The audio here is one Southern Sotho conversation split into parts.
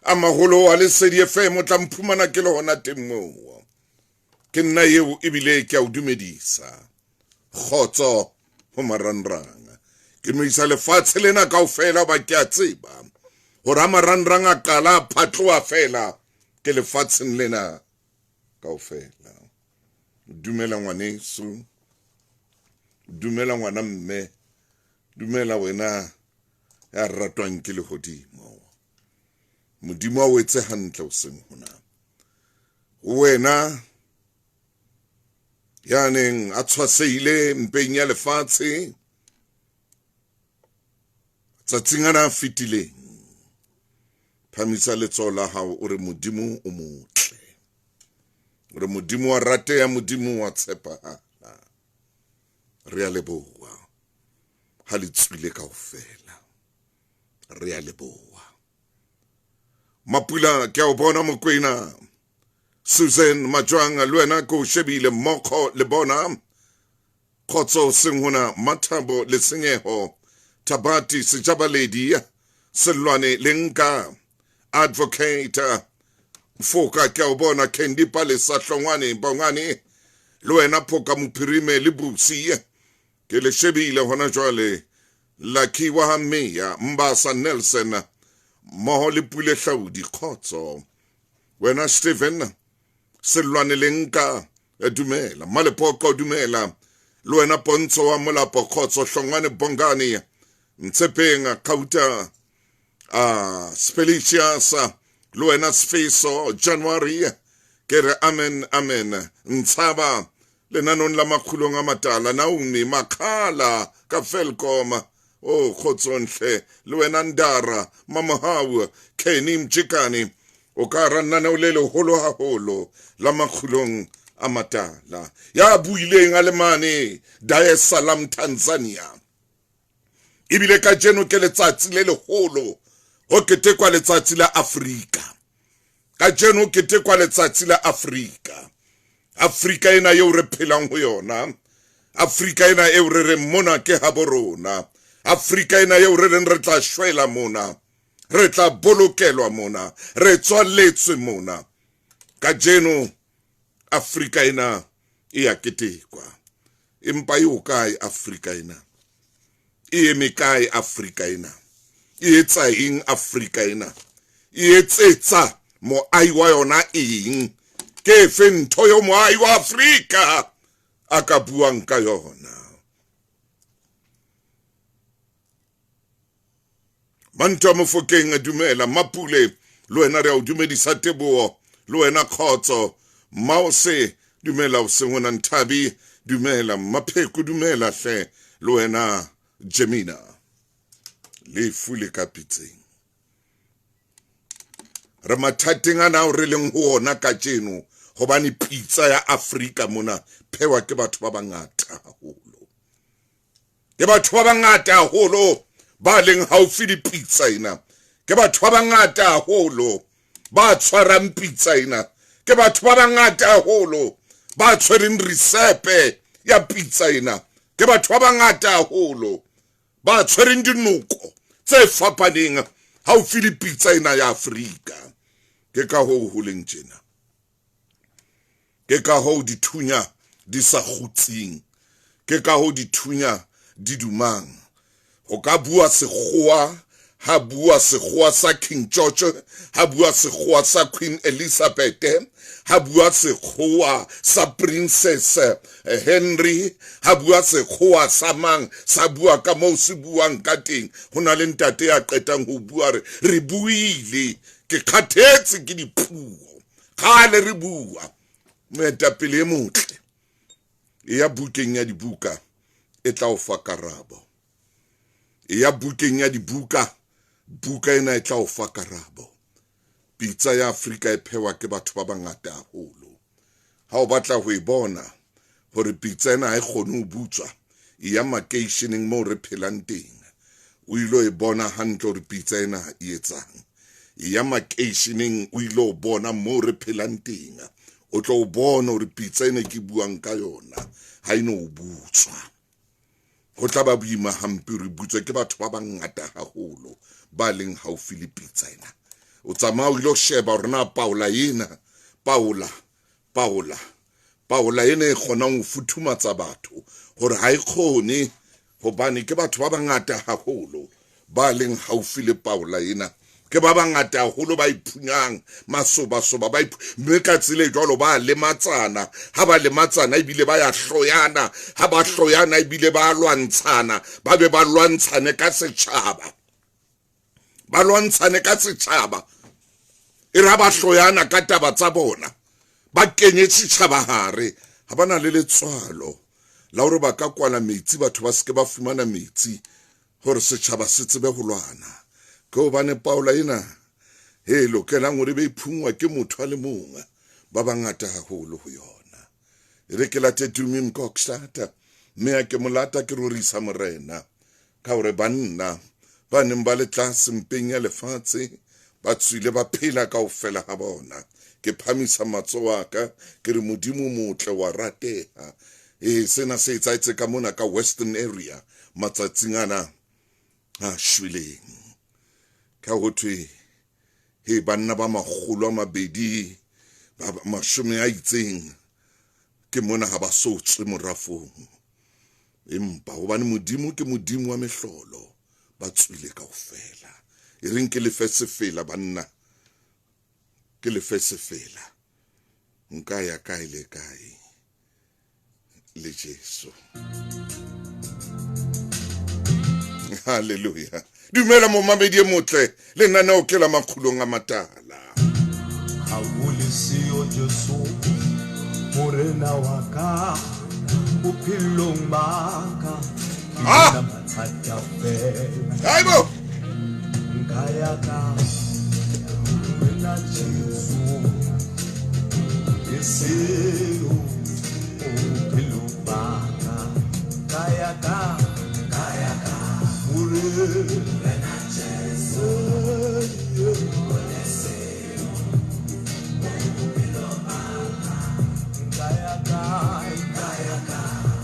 a maholo a Lesedi FM, o tla mphumana ke le hona teng moo. Ke nna eo ebile ke a o dumedisa. Kgotso ho marangrang. Ke mo isa lefatshe lena kaofela hoba ke a tseba hore ha marangrang a qala a phatloha feela ke lefatsheng lena kaofela. Dumela ngwaneso, dumela ngwana mme, dumela wena ya ratwang ke lehodimo. Modimo a o etse hantle hoseng hona. Wena ya neng a tshwasehile mpeng ya lefatshe tsatsing ana a fetileng, phamisa letsoho la hao o re Modimo o motle, o re Modimo wa rateha, Modimo wa tshepahala. Re a leboha ha le tswile kaofela, re a leboha. Mapula ke a o bona Mokwena, Susan Majwang le wena ke o shebile, Mokgo le bona, Kgotso seng hona, Mathabo le Senyeho, Thabati Sejabaledi, Sellwane le Nka, Advocate Foka ke a o bona, Candy Palesa Hlongwane Bongane le wena Phoka Mophirime le Busi ke le shebile hona jwale, Lucky wa ha Meya, Mbasa Nelson mmoho le Pule Hlaudi, kgotso wena Steven Sellwane le Nka, dumela Malepoqo, dumela le wena Pontsho wa Molapo, kgotso Hlongwane Bongane, Ntshepeng Khauta, Spelicious le wena Sfiso January, ke re amen amen. Ntshaba lenanong la makgulong a matala, Naomi Makhala ka Felcom, o kgotsonhle le wena Ndara Mamohau, Kenny Mjikane, o ka ra lenaneo le leholo haholo la makgulong a matala, ya buileng a le mane Dar es Salaam Tanzania. Ebile kajeno ke letsatsi le leholo ho ketekwa letsatsi la Afrika. Kajeno ho ketekwa letsatsi la Afrika. Afrika ena eo re phelang ho yona, Afrika ena eo re reng mona ke habo rona, Afrika ena eo re reng re tla shwela mona, re tla bolokelwa mona, re tswaletswe mona. Kajeno Afrika ena e ya ketekwa. Empa e o kae Afrika ena? E eme kae Afrika ena? E etsa eng Afrika ena? E etsetsa moahi wa yona eng? Ke efe ntho eo moahi wa Afrika a ka buang ka yona? Mantwa Mofokeng, dumela Mapule le wena re a o dumedisa, Teboho le wena kgotso, Maose dumela o seng ona, Nthabi dumela, Mapheko dumela hle le wena Jemina. Lefu le ka pitseng, re mathateng ana ao re leng ho ona kajeno, hobane pitsa ya Afrika mona phewa ke batho ba bangata haholo. Ke batho ba bangata haholo ba leng haufi le pitsa ena, ke batho ba bangata haholo ba tshwarang pitsa ena, ke batho ba bangata haholo ba tshwereng risepe ya pitsa ena, ke batho ba bangata haholo ba tshwereng dinoko tse fapaneng haufi le pitsa ena ya Afrika. Ke ka hoo ho leng tjena, ke ka hoo dithunya di sa kgutsing, ke ka hoo dithunya di dumang. Ho ka bua sekgowa, ha bua sekgowa sa King George, ha bua sekgowa sa Queen Elizabeth, ha bua sekgowa sa Princess Henry, ha bua sekgowa sa mang, sa bua ka moo se buang ka teng. Ho na le ntate ya qetang ho bua re re buile, ke kgathetse ke dipuo kgale re bua. Moetapele e motle e ya bukeng ya dibuka e tla o fa karabo, e ya bukeng ya dibuka, buka ena e tla o fa karabo. Pitsa ya Afrika e phewa ke batho ba bangata haholo. Ha o batla ho e bona hore pitsa ena ha e kgone ho butswa, e ya makeisheneng moo re phelang teng, o ilo e bona hantle hore pitsa ena e etsang. E ya makeisheneng o ilo bona moo re phelang teng, o tlo bona hore pitsa ena ke buang ka yona ha e no butswa. Ho tla ba boima hampe hore butswe ke batho ba bangata haholo ba leng haufi le pitsa ena. O tsamaya o ilo sheba hore na paola ena, paola, paola, paola ena e kgonang ho futhumatsa batho, hore ha e kgone, hobane ke batho ba bangata haholo ba leng haufi le paola ena. Ke ba bangata haholo ba iphunyang masobasoba, ba mme ka tsela e jwalo ba lematsana. Ha ba lematsana ebile ba ya hloyana, ha ba hloyana ebile ba lwantshana, ba be ba lwantshane ka setjhaba, ba lwantshane ka setjhaba. E re ha ba hloyana ka taba tsa bona, ba kenye setjhaba hare. Ha ba na le letswalo la hore ba ka kwala metsi, batho ba seke ba fumana metsi, hore setjhaba se tsebe ho lwana. Ke hobane paola ena e lokelang hore be iphungwa ke motho a le mong, ba bangata haholo ho yona. E re ke late Tumi Mkokstad, mme ha ke molata ke rorisa morena ka hore banna ba neng ba le tlase mpeng ya lefatshe ba tswile ba phela kaofela ha bona. Ke phamisa matsoho a ka ke re Modimo motle wa rateha. E sena se etsahetse ka mona ka Western area matsatsing ana a shweleng. Ka ho thwe he banna ba makgolo a mabedi ba mashome a itseng ke mona ha ba so tswe morafong, empa hobane Modimo ke Modimo wa mehlolo ba tswile kaofela. E reng ke lefe sefela banna, ke lefe sefela, nka ya kae le kae le Jesu. Hallelujah. Dumela momamedi e motle, lenaneo ke la Makgulong a Matala. Ha o le siyo Jesu, morena wa ka, bophelong ba ka, ke bona mathata fela. Haibo! Nka ya ka, morena Jesu, le siyo bophelong ba ka. Nka ya ka, nka ya ka, morena Jesu, o le siyo bophelong ba ka. Nka ya ka, nka ya ka,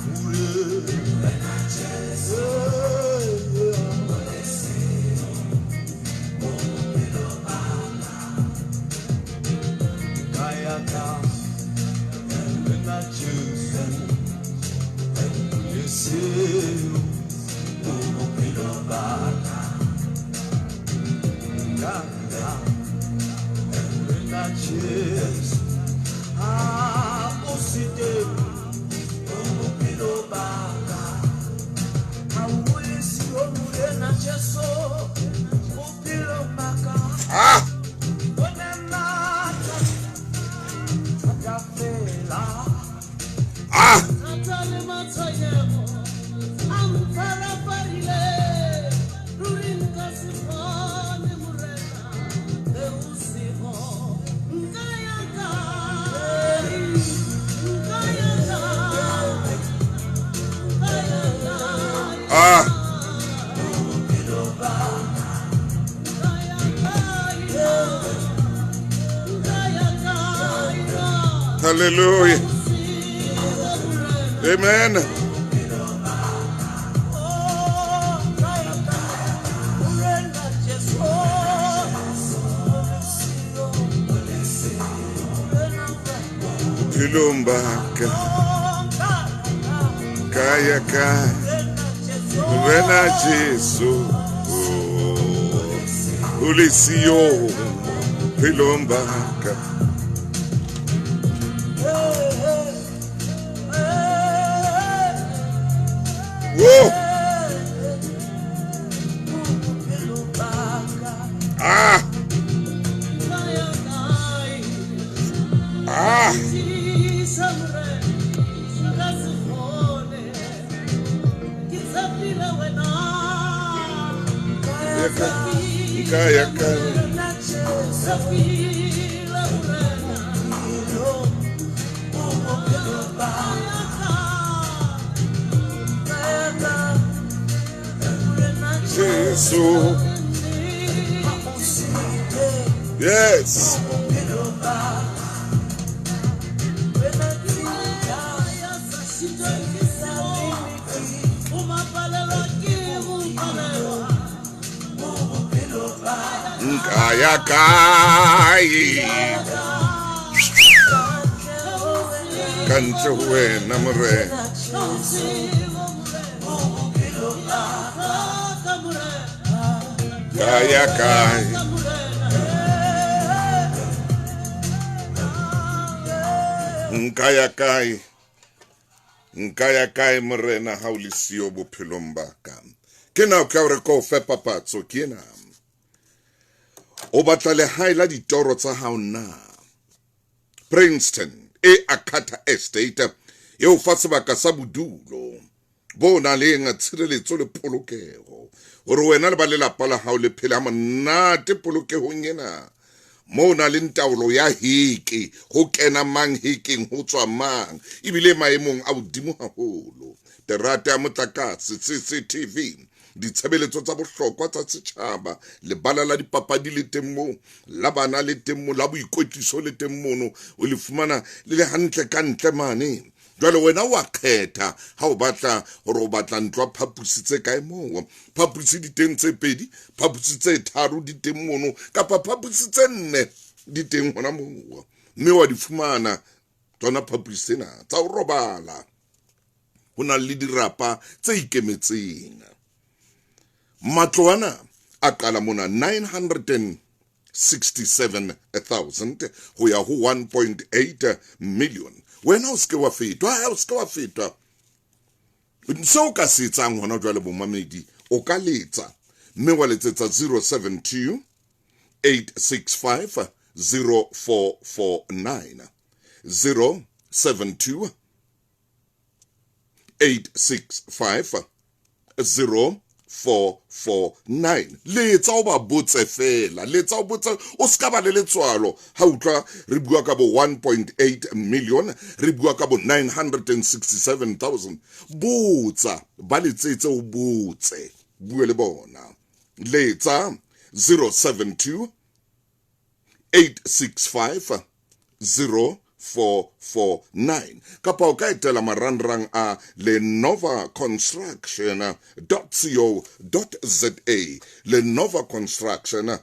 morena Jesu, o le siyo bophelong ba ka. Nka ya ka, morena Jesu, o le siyo bophelong ba ka. Nka ya, morena Jesu, ha o se teng bophelong ba ka. Ha o le siyo morena Jesu, bophelong ba ka. Bona matla, thata fela. Thata le matshwenyeho a mpfarafarile, ruri nka se kgone morena ge o sego. Nka ya kae, nka ya kae, nka ya kae, nka ya kae, nka ya kae, Hallelujah. Amen. Bophelong ba ka, ka ya ka, morena Jesu, o le siyo bophelong ba ka. Whoa. Nka ya ka. Jesu. Yes. Nka Ka ya kae? Ka ntle ho wena Morena. Ka ya kae? Nka ya kae? Nka ya kae Morena ha o le siyo bophelong ba ka? Ke nako ya hore ke o fe papatso ke ena. O batla lehae la ditoro tsa hao na? Princeton e Akata Estate e o fa sebaka sa bodulo bo nang le tshireletso le polokeho hore wena le ba lelapa la hao le phele ha monate polokehong ena. Moo na le taolo ya heke, ho kena mang hekeng, ho tswa mang, ebile maemong a hodimo haholo. Terata ya motlakase, CCTV, ditshebeletso tsa bohlokwa tsa setjhaba, lebala la dipapadi le teng moo, la bana le teng moo, la boikwetliso le teng mono, o le fumana le le hantle ka ntle mane. Jwale wena wa kgetha ha o batla hore o batla ntlo ya phaposi tse kae moo. Phaposi di teng tse pedi, phaposi tse tharo di teng mono, kapa phaposi tse nne di teng hona moo. Mme wa di fumana tsona phaposi tsena tsa ho robala. Ho na le dirapa tse ikemetseng. Matlo ana a qala mona 967,000 ho ya ho 1.8 million. Wena o seke wa fetwa, ha o seke wa fetwa. Seo ka se etsang hona jwale bomamedi, o ka letsa mme wa letsetsa 072 865 0449. 072 865 0449. Letsa o ba botse fela, letsa o botse, o ska ba le letswalo ha utlwa re bua ka bo 1.8 million, re bua ka bo 967,000. Botsa, ba letsetse o botse, bue le bona. Letsa 072 865 0449 kapa o ka etela marangrang a Lenova Construction .co.za, Lenova Construction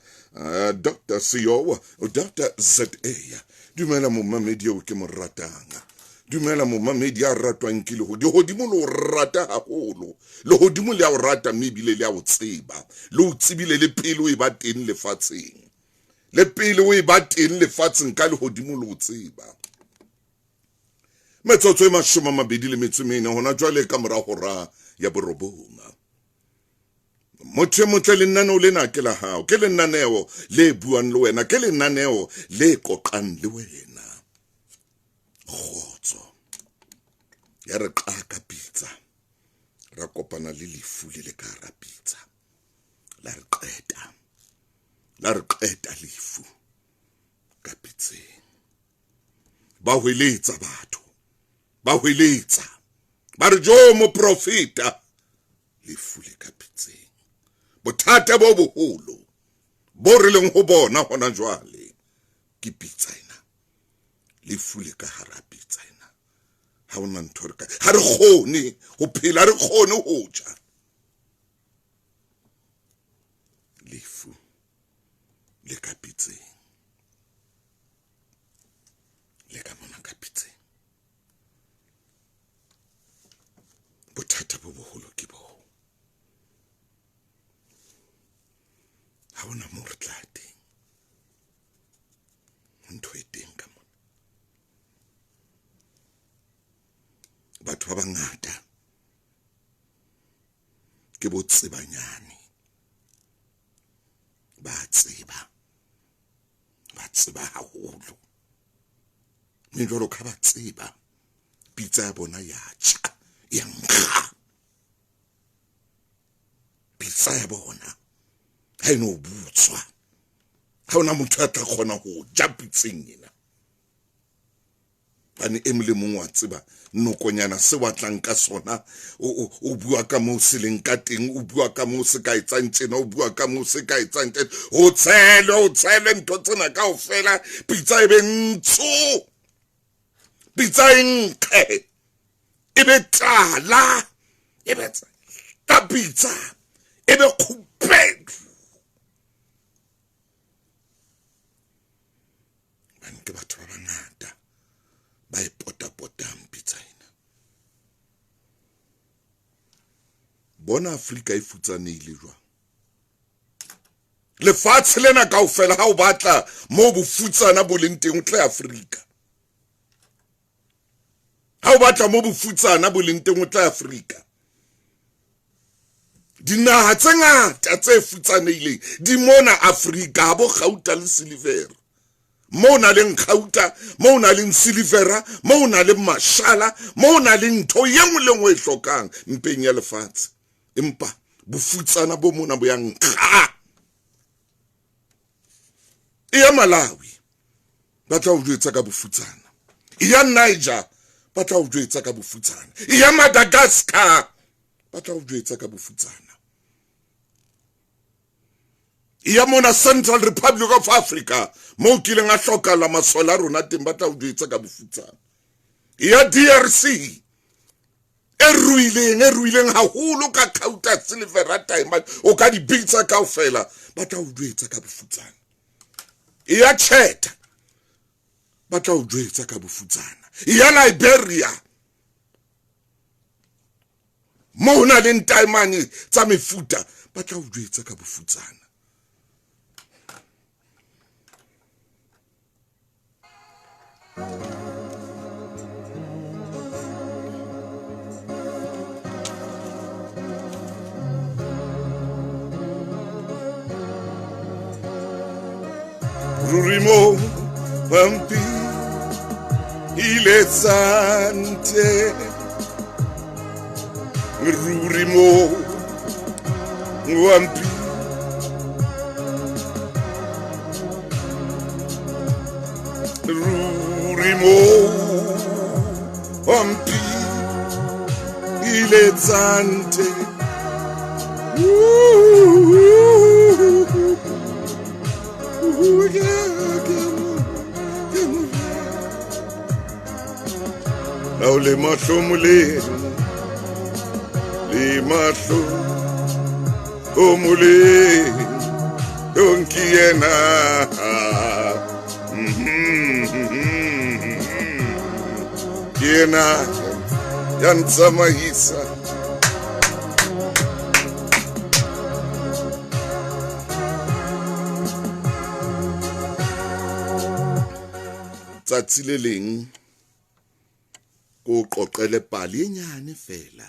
.co.za. Dumela momamedi eo ke mo ratang, dumela momamedi ya ratwang ke lehodimo. Lehodimo le o rata haholo, lehodimo le a o rata mme ebile le a o tseba, le o tsebile le pele o e ba teng lefatsheng, le pele o e ba teng lefatsheng ka lehodimo le o tseba. Metsotso e 24 hona jwale ka mora hora ya 9. Motho e motle, lenaneo lena ke la hao, ke lenaneo le buang le wena, ke lenaneo le qoqang le wena. Kgotso ya re qaka pitsa, ra kopana le lefu le le ka hara pitsa, la re qeta, la re qeta lefu ka pitseng. Ba hweletsa batho, ba hweletsa, ba re jo moprofeta, lefu le ka pitseng. Bothata bo boholo bo re leng ho bona hona jwale ke pitsa ena, lefu le ka hara pitsa ena. Ha hona ntho re ka, ha re kgone ho phela, ha re kgone ho ja. Lefu le ka pitseng, le ka mona ka pitseng. Bothata bo boholo ke bo, ha hona moo re tla teng, ntho e teng ka mona. Batho ba bangata ke bo tsebanyane, ba tseba, ba tseba haholo, mme jwalo ka ba tseba, pitsa ya bona ya tjha, ya nkga. Pitsa ya bona ha e no butswa, ha hona motho ya tla kgona ho ja pitseng ena. Bane e mong le mong wa tseba nokonyana se wa tlang ka sona, o bua ka moo se leng ka teng, o bua ka moo se ka etsang tjena, o bua ka moo se ka etsang tjena. O tshele ntho tsena kaofela, pitsa e be ntsho, pitsa e nkge, e be tala, e be ta pitsa e be kgubedu. ke batho ba bangata ba e potapotang pitsa ena. Bona Afrika e futsanehile jwang. Lefatshe lena kaofela ha o batla moo bofutsana bo leng teng o tle Afrika. Ha o batla mo bofutsana bo leng teng o tle Afrika. Dinaha tse ngata tse futsanehileng di mona Afrika, ha bo kgauta le silivera. Mo o na leng kgauta, mo o na leng silivera, mo o na leng mashala, mo o na leng ntho ye nngwe le nngwe e hlokang mpeng ya lefatshe. Empa bofutsana bo mona bo ya nkga. E ya Malawi ba tla o jwetsa ka bofutsana, e ya Niger ba tla o jwetsa ka bofutsana, e ya Madagascar ba tla o jwetsa ka bofutsana, e ya mona Central Republic of Africa moo kileng a hlokala masole a rona teng ba tla o jwetsa ka bofutsana, e ya DRC e ruileng, e ruileng haholo ka khauta, silivera, diamond, o ka di bitsa kaofela, ba tla o jwetsa ka bofutsana. E ya Chad ba tla o jwetsa ka bofutsana. E ya Liberia mo ho na leng taemane tsa mefuta ba tla o jwetsa ka bofutsana. Ruri mo pampi ile tsante ruri mo wampi ruri mo wampi ile tsante. Ao le mahlo moleng, le mahlo o moleng, donki yena. Ke yena ya ntsamaisa. Tsatsi le leng ko qoqele pale e nyane fela.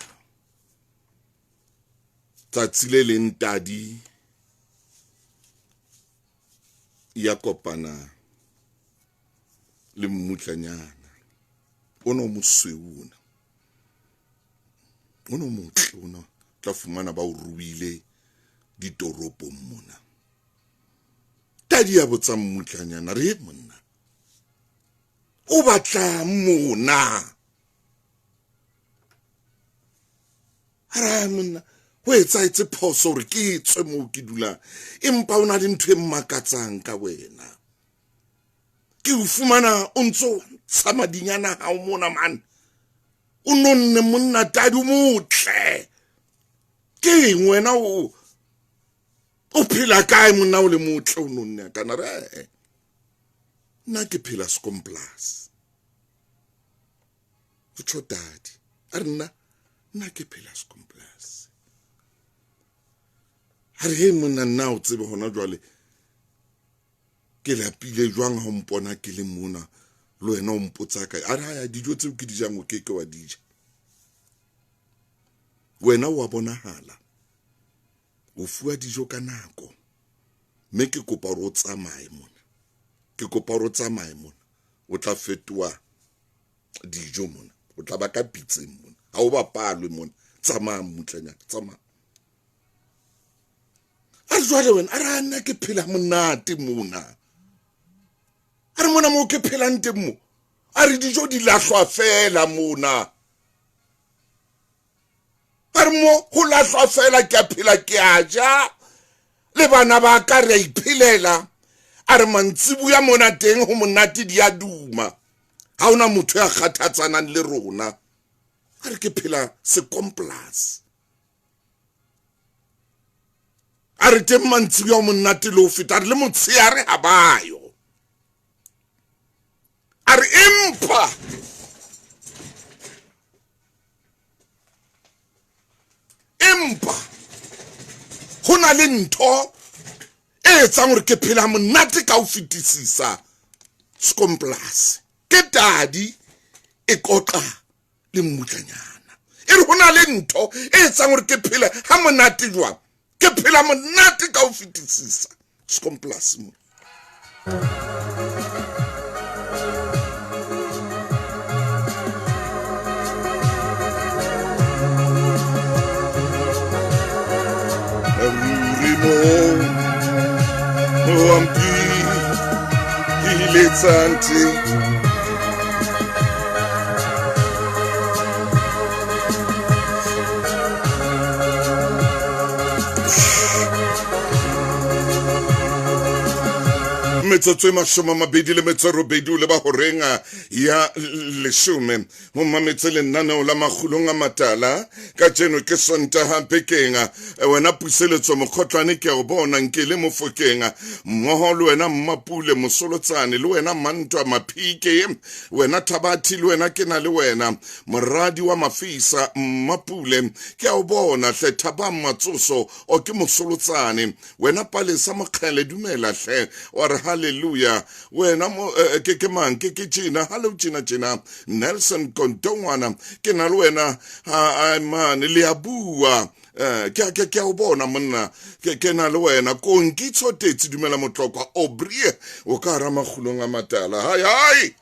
Tsatsi le leng tadi ya kopana le mmutlanyana o no mosweu ona, o no motle ona, tla fumana ba o ruile ditoropong mona. Tadi ya botsa mmutlanyana, re monna o batla mona? A re monna ho etsahetse phoso hore ke tswe moo ke dulang, empa o na le ntho e mmakatsang ka wena. Ke o fumana o ntso ntsha madinyana hao mona man, o nonne monna tadi o motle. Ke eng wena o phela kae monna o le motle o nonne kana? Re nna ke phela Skomplaas. Ho tjho tadi, a re nna nna ke phela Skomplaas. A re he monna nna o tsebe hona jwale ke lapile jwang ha o mpona ke le mona le wena o mpotsa kae? A re haya dijo tseo ke di jang o ke ke wa di ja. Wena wa bonahala o fuwa dijo ka nako, mme ke kopa hore o tsamaye mona, ke kopa hore o tsamaye mona, o tla fetoha dijo mona, o tla ba ka pitseng mona, ha o bapalwe mona. Tsamaya mmutlanyana, tsamaya. A re jwale wena, a re a nna ke phela monate mona. A re mona moo ke phelang teng mo, a re dijo di lahlwa fela mona. A re mo ho lahlwa fela, ke a phela, ke a ja le bana ba ka, re a iphelela. A re mantsibuya mona teng ho monate, di a duma, ha hona motho ya kgathatsanang le rona. A re ke phela Sekomplaas. A re teng mantsibuya ho monate le ho feta, a re le motshehare ha bayo. Empa empa ho na le ntho e etsang hore ke phela monate ka ho fetisisa sekomplase ke tadi e qoqa le mmutlanyana e re ho na le ntho e etsang hore ke phele ha monate jwang ke phela monate ka ho fetisisa sekomplase mo. Ruri mo o a mpiletsang teng. Metsotso e 28 o leba horeng ya leshome. Ho mametse lenaneo la Makgulong a Matala. Kajeno ke Sontaha bekeng. Wena Puseletso Mokgotlwane ke a o bona Nkele Mofokeng. Mmoho le wena Mmapule Mosolotsane, le wena Mantwa Maphike, wena Thabathi, le wena ke na le wena Moradi wa Mafisa Mmapule ke a o bona hle. Thabang Matsoso o ke Mosolotsane, wena Palesa Mokgele dumela hle, wa re hallelujah. Wena mo ke ke mang ke ke tjena hallo tjena tjena Nelson Kontongwana ke na le wena ha man le a bua ke ke ke a o bona monna ke ke na le wena Konki Tshotetsi dumela Motlokwa Obrie o ka hara Makgulong a Matala hai hai.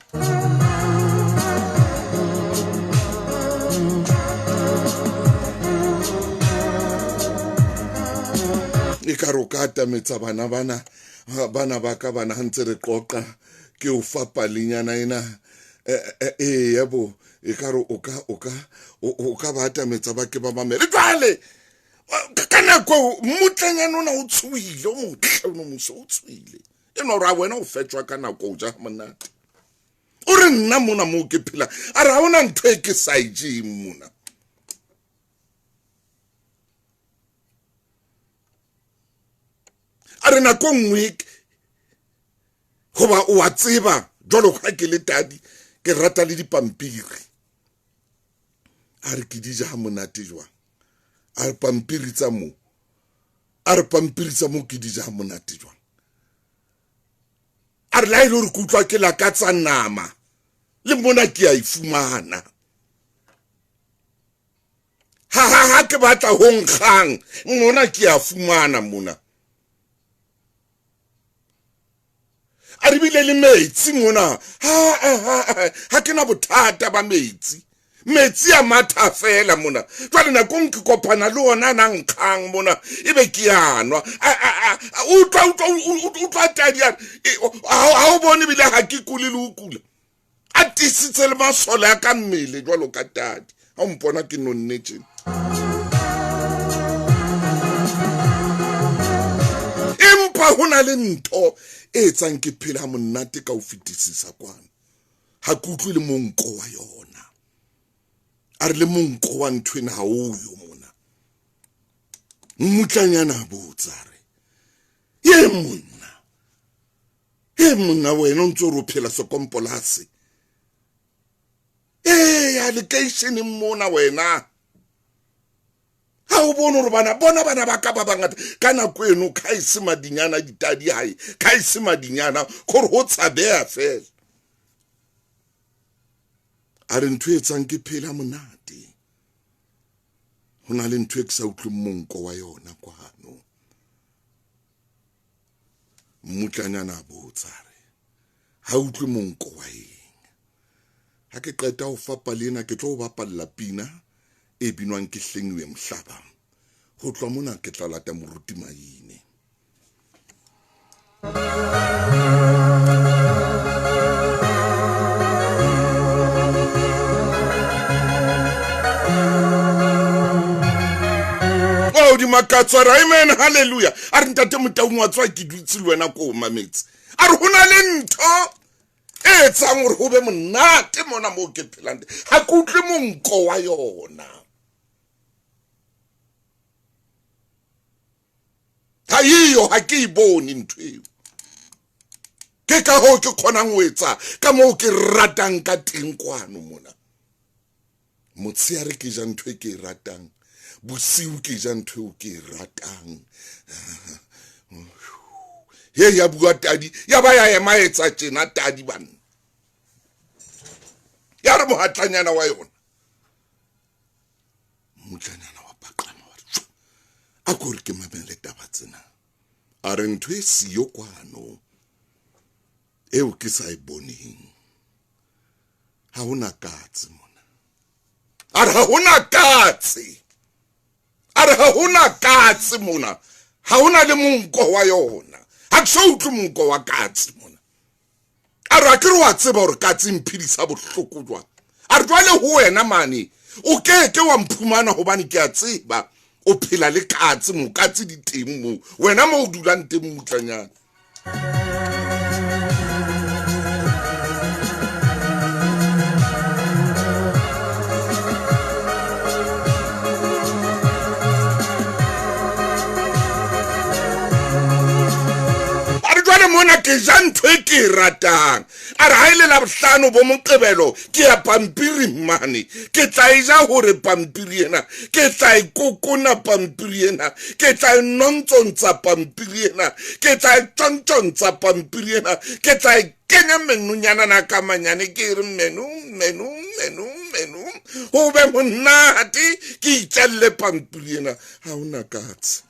E ka re o ka atametsa bana bana bana ba ka bana ha ntse re qoqa ke o fa palenyana ena eya bo e ka re o ka o ka o ka ba atametsa ba ke ba mamele jwale ka nako mmutlanyana ona o tshohile o motle o no muso o tshohile eno ra wena o fetjwa ka nako o ja monate o re nna mona moo ke phela a re ha hona ntho e ke sa e jeng mona. A re nako nngwe hoba o a tseba jwalo ka ke le tadi ke rata le dipampiri a re ke di ja ha monate jwang a re pampiri tsa mo a re pampiri tsa mo ke di ja ha monate jwang a re la e le hore ke utlwa ke lakatsa nama le mona ke a e fumana ha ha ha ke batla ho nkgang mona ke a fumana mona a re bile le metsi mona ha ha ha ke na bothata ba metsi metsi a matha fela mona jwale nakong ke kopana le ona na nkgang mona ebe ke a nwa utlwa utlwa utlwa tadi ha o bone bile ha ke kule le ho kula a tisitse le masole a ka mmele jwalo ka tadi ha o mpona ke nonne tjena empa ho na le ntho e etsang ke phela monate ka ho fetisisa kwana ha ke utlwe le monko wa yona a re le monko wa ntho ena ha o yo mona mmutlanyana a botsa re ye monna e monna wena o ntse o re o phela sekompolase eya lekeisheneng mona wena ha o bone gore bana bona bana ba ka ba bangata ka nako eno kha e se madinyana ditadi hae kha e se madinyana gore ho tshabeha fela a re ntho e etsang ke phela monate ho na le ntho e ke sa utlweng monko wa yona kwano mmutlanyana a botsa re ha utlwe monko wa eng ha ke qeta ho fa pale ena ke tlo bapalla pina e binwang ke Hlengiwe Mhlaba ho tloha mona ke tla lata moruti Maine Oh, di makatso a re amen halleluja a re ntate Motaung wa tswa ke dutse le wena ko o mametse a re ho na le ntho e etsang hore ho be monate mona moo ke phelang teng ha ke utlwe monko wa yona ha eyo ha ke e bone ntho eo. Ke ka hoo ke kgonang ho etsa ka moo ke ratang ka teng kwano mona. Motshehare ke ja ntho e ke e ratang, bosiu ke ja ntho eo ke e ratang. He ya bua tadi, ya ba ya ema etsa tjena tadi banna. Ya re mohatlanyana wa yona. Mmutlanyana wa paqama wa re, a ko re ke mamele taba tsena. A re ntho e siyo kwano eo ke sa e boneng. Ha hona katse mona. A re ha hona katse. A re ha hona katse mona. Ha hona le monko wa yona. Ha ke so utlwe monko wa katse mona. A re a ke re wa tseba hore katse mphedisa bohloko jwang. A re jwale ho wena mane o ke ke wa mphumana hobane ke a tseba o phela le katse mo, katse di teng mo wena mo o dulang teng mmutlanyana. Mona ke ja ntho e ke e ratang. A re ha e le Labohlano bo Moqebelo ke ya pampiring mane, ke tla e ja hore pampiri ena, ke tla e kokona pampiri ena, ke tla e nontsontsa pampiri ena, ke tla e tjontjontsa pampiri ena, ke tla e kenya menonyana na ka manyane, ke re meno meno meno meno ho be monate, ke itjelle pampiri ena. Ha hona katse.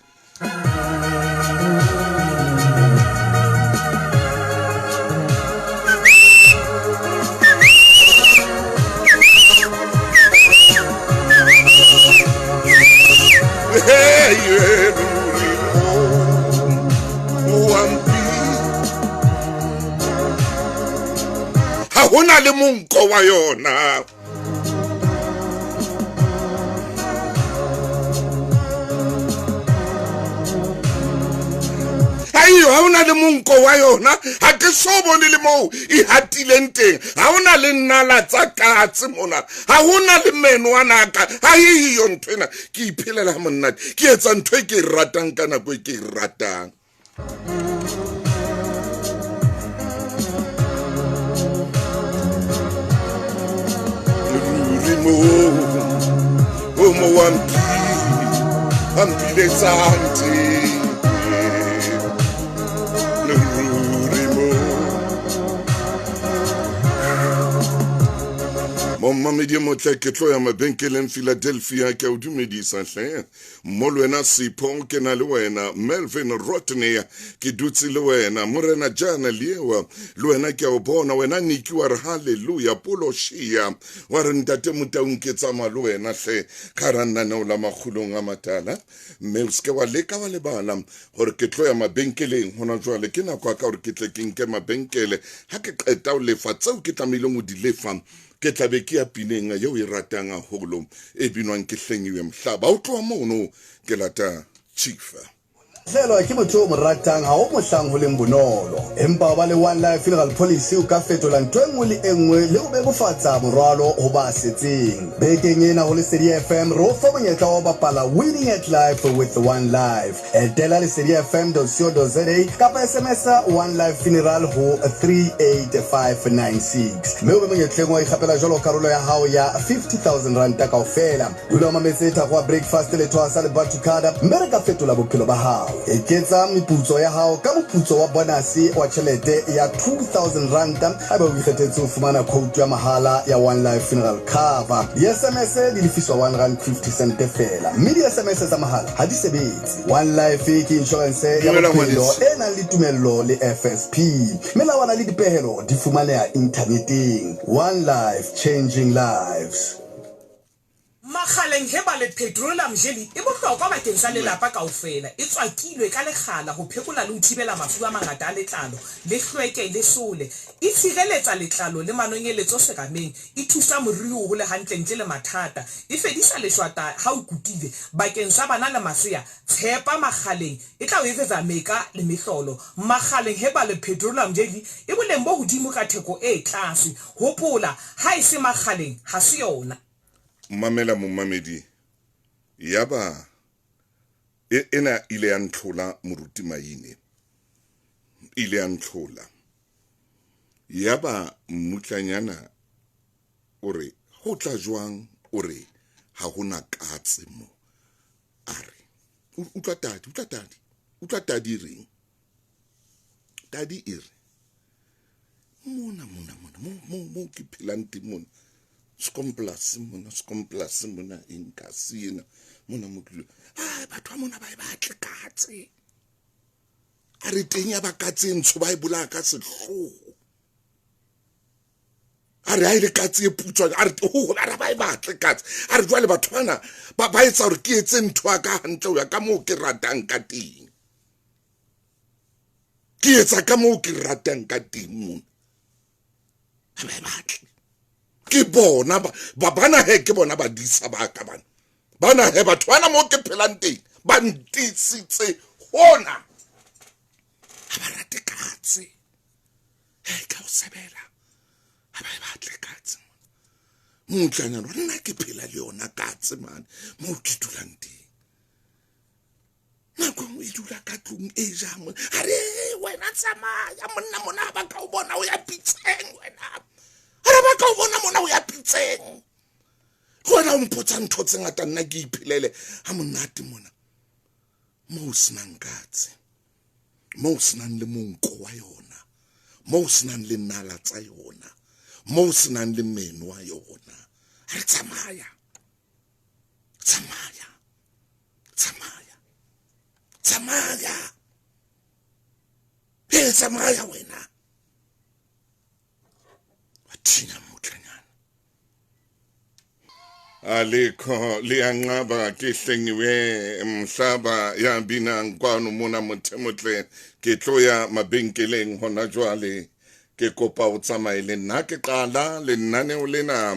Ha hona le monko wa yona. Aiyo, ha hona le monko wa yona, ha ke so bone le moo e hatileng teng. Ha hona le nala tsa katse mona, ha hona le meno a naka, ha eyo ntho ena. Ke iphelela ha monate, ke etsa ntho e ke e ratang ka nako e ke e ratang. Ruri moo, o mo wa mpiletsang teng. Ruri moo. Momamedi e motle, ke tlo ya mabenkeleng Philadelphia, ke a o dumedisa hle. Mo le wena Sipho, ke na le wena Melvin Rodney, ke dutse le wena Morena Jana Liewa, le wena ke a o bona wena Niki wa re hallelujah, Polo Shia wa re ntate Motaung ke tsamaya le wena hle ka hara lenaneo la makgulong a matala. Mme o seke wa leka wa lebala hore ke tlo ya mabenkeleng hona jwale, ke nako ya ka hore ke tle ke nke mabenkele. Ha ke qeta ho lefa tseo ke tlamehileng ho di lefa, ke tla be ke ya pineng eo e ratang haholo e binwang ke Hlengiwe Mhlaba. O tloha mono ke lata Chief. Hlelwa ke motho o mo ratang ha ho mohlang ho leng bonolo. Empa ho ba le One Life Funeral Policy o ka fetola ntho e nngwe le e nngwe le ho bebofatsa morwalo ho ba setseng. Bekeng ena ho Lesedi FM re o fa monyetla wa ho bapala Winning at Life with One Life. Etela lesedifm.co.za kapa SMS-a One Life Funeral ho 38596 mme o be monyetleng wa ikgapela jwalo karolo ya hao ya 50,000 ranta kaofela. Dula o mametse Thakgoa Breakfast le Thwasa le Batucada mme re ka fetola bophelo ba hao. Eketsa meputso ya hao ka moputso wa bonase wa tjhelete ya 2000 ranta haeba o ikgethetse ho fumana khoutu ya mahala ya One Life Funeral Cover. Di-SMS di lefiswa 1 rand 50 sente feela mme di-SMS tsa mahala ha di sebetse. One Life ke inshorense ya Dumela bophelo ngwaneso. e nang le tumello le FSP. Melawana le dipehelo di fumaneha inthaneteng. One Life, changing lives. Makgaleng Herbal Petroleum Jelly e bohlokwa bakeng sa lelapa kaofela. E tswakilwe ka lekgala ho phekola le ho thibela mafu a mangata a letlalo le hlweke le sole. E tshireletsa letlalo le manonyeletso serameng. E thusa moriri ho hole hantle ntle le mathata. E fedisa leshwata ha o kutile. Bakeng sa bana le masea, tshepa Makgaleng e tla o etsetsa meka le mehlolo. Makgaleng Herbal Petroleum Jelly e boleng bo hodimo ka theko e tlase. Hopola, ha e se Makgaleng, ha se yona. Mamela momamedi, yaba e, ena ile ya ntlhola moruti Maine, ile ya ntlhola. Yaba mmutlanyana o re, ho tla jwang? O re, ha hona katse mo. A re, utlwa tadi, utlwa tadi, utlwa tadi e reng? Tadi e re, mona, mona, mona, mo, mo, mo ke phelang teng mona, Skomplasi mona, Skomplasi mona, eng ka se ena, mona mo ke dula. Ai, batho ba mona ba e batle katse. A re teng ya ba katse e ntsho ba e bolaya ka sehloho. A re ha e le katse e putswa, a re ho, a re ba e batle katse. A re jwale batho bana ba, ba etsa hore ke etse ntho ya ka hantle ho ya ka moo ke ratang ka teng. Ke etsa ka moo ke ratang ka teng mona. Ha ba e batle. Ke bona ba, ba bana he, ke bona badisa ba ka bana. Bana he, batho bana moo ke phelang teng, ba ntisitse hona. Ha ba rate katse. He, ka o sebela. Ha ba e batle katse mona. Mmutlanyana, nna ke phela le yona katse mane, moo ke dulang teng. Nako e nngwe e dula ka tlung e ja mona. A re, wena tsamaya monna mona, ha ba ka o bona o ya pitseng wena. A re ba ka o bona mona o ya pitseng. Ke wena o mpotsa ntho tse ngata, nna ke iphelele ha monate mona. Moo o senang katse, moo o senang le monko wa yona, moo o senang le nala tsa yona, moo o senang le meno wa yona. A re tsamaya, tsamaya, tsamaya, tsamaya. He, tsamaya wena. Wa thinya mmutlanyana. Alikho liyanqaba ke hlengiwe mhlaba ya binang kwano mona mothemotle. Ke tlo ya mabenkeleng hona jwale. Ke kopa o tsamaye le nna. Ke qala lenaneo lena,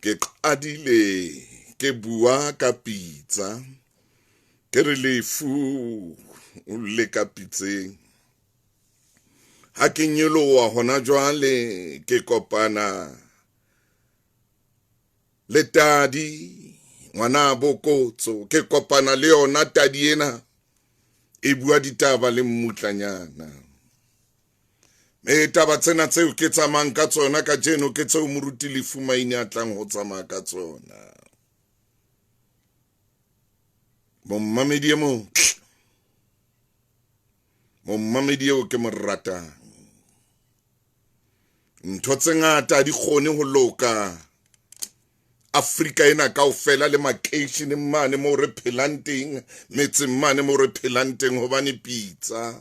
ke qadile ke bua ka pitsa. Ke re lefu le ka pitseng. Ha ke nyoloha hona jwale, ke kopana le tadi ngwana bokotso. Ke kopana le yona tadi ena e bua ditaba le mmutlanyana. Me taba tsena tseo ke tsamayang ka tsona kajeno ke tseo moruti Lefu Maine a tlang ho tsamaya ka tsona. Mommamedi e motle, mommamedi eo ke mo ratang. Ntho tse ngata di kgone ho loka Afrika ena kaofela le makeisheneng mane moo re phelang teng, metseng mane moo re phelang teng, hobane pitsa,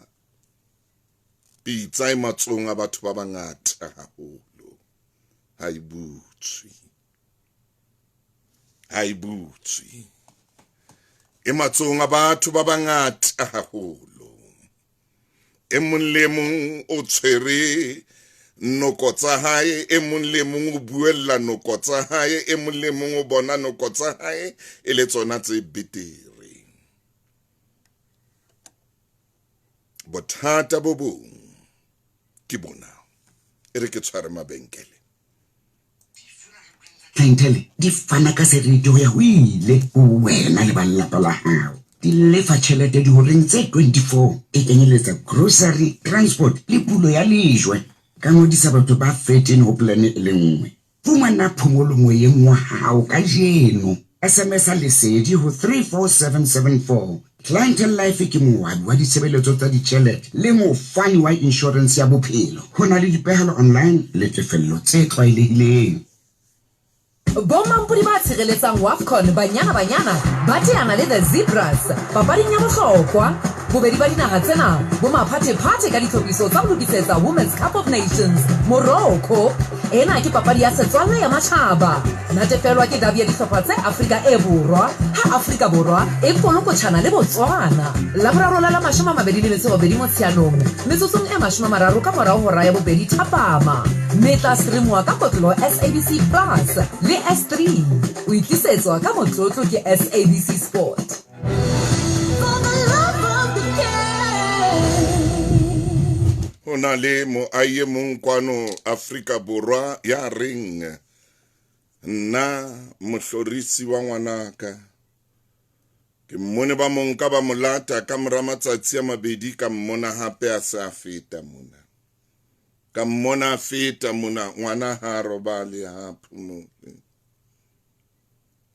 pitsa e matsohong a batho ba bangata haholo. Ha e butswe, ha e butswe, e matsohong a batho ba bangata haholo. E mong le mong o tshwere noko tsa hae, e mong le mong o buella noko tsa hae, e mong le mong o bona noko tsa hae e le tsona tse betere. Bothata bo bong ke bona, e re ke tshware mabenkele. Clientele di fana ka seriti ho ya ho ile ho wena le ba lelapa la hao. Di lefa tjhelete dihoreng tse 24, e kenyeletsa grocery, transport le pulo ya lejwe. Ka ngodisa batho ba 13 ho plan e le nngwe. Fumana phomolo moyeng wa hao kajeno. SMS-a Lesedi ho 34774. Clientele Life ke moabi wa ditshebeletso tsa ditjhelete le mofani wa inshorense ya bophelo. Ho na le dipehelo online le tefello tse tlwaelehileng. Bomampodi ba tshireletsang Wafcon, Banyana Banyana, ba teana le The Zebras papading ya bohlokwa. Bobedi ba dinaha tsena bo maphathephathe ka ditlhophiso tsa ho lokisetsa Women's Cup of Nations Morocco. Ena ke papadi ya setswalle ya matjhaba. Natefelwa ke dabi ya dihlopha tse Afrika e Borwa ha Afrika Borwa e kolokotjhana le Botswana. Laboraro la la 28 Motsheanong, metsotsong e 30 ka morao hora ya bobedi thapama. Mme e tla streamwa ka kotloloho SABC Plus le S3. O e tlisetswa ka motlotlo ke SABC Sport. Ho na le moahi e mong kwano Afrika Borwa ya reng, nna mohlorisi wa ngwanaka ke mmone ba mo nka ba mo lata ka mora matsatsi a mabedi, ka mmona hape a se a feta mona. Ka mmona a feta mona, ngwana ha a robale, ha a phomole.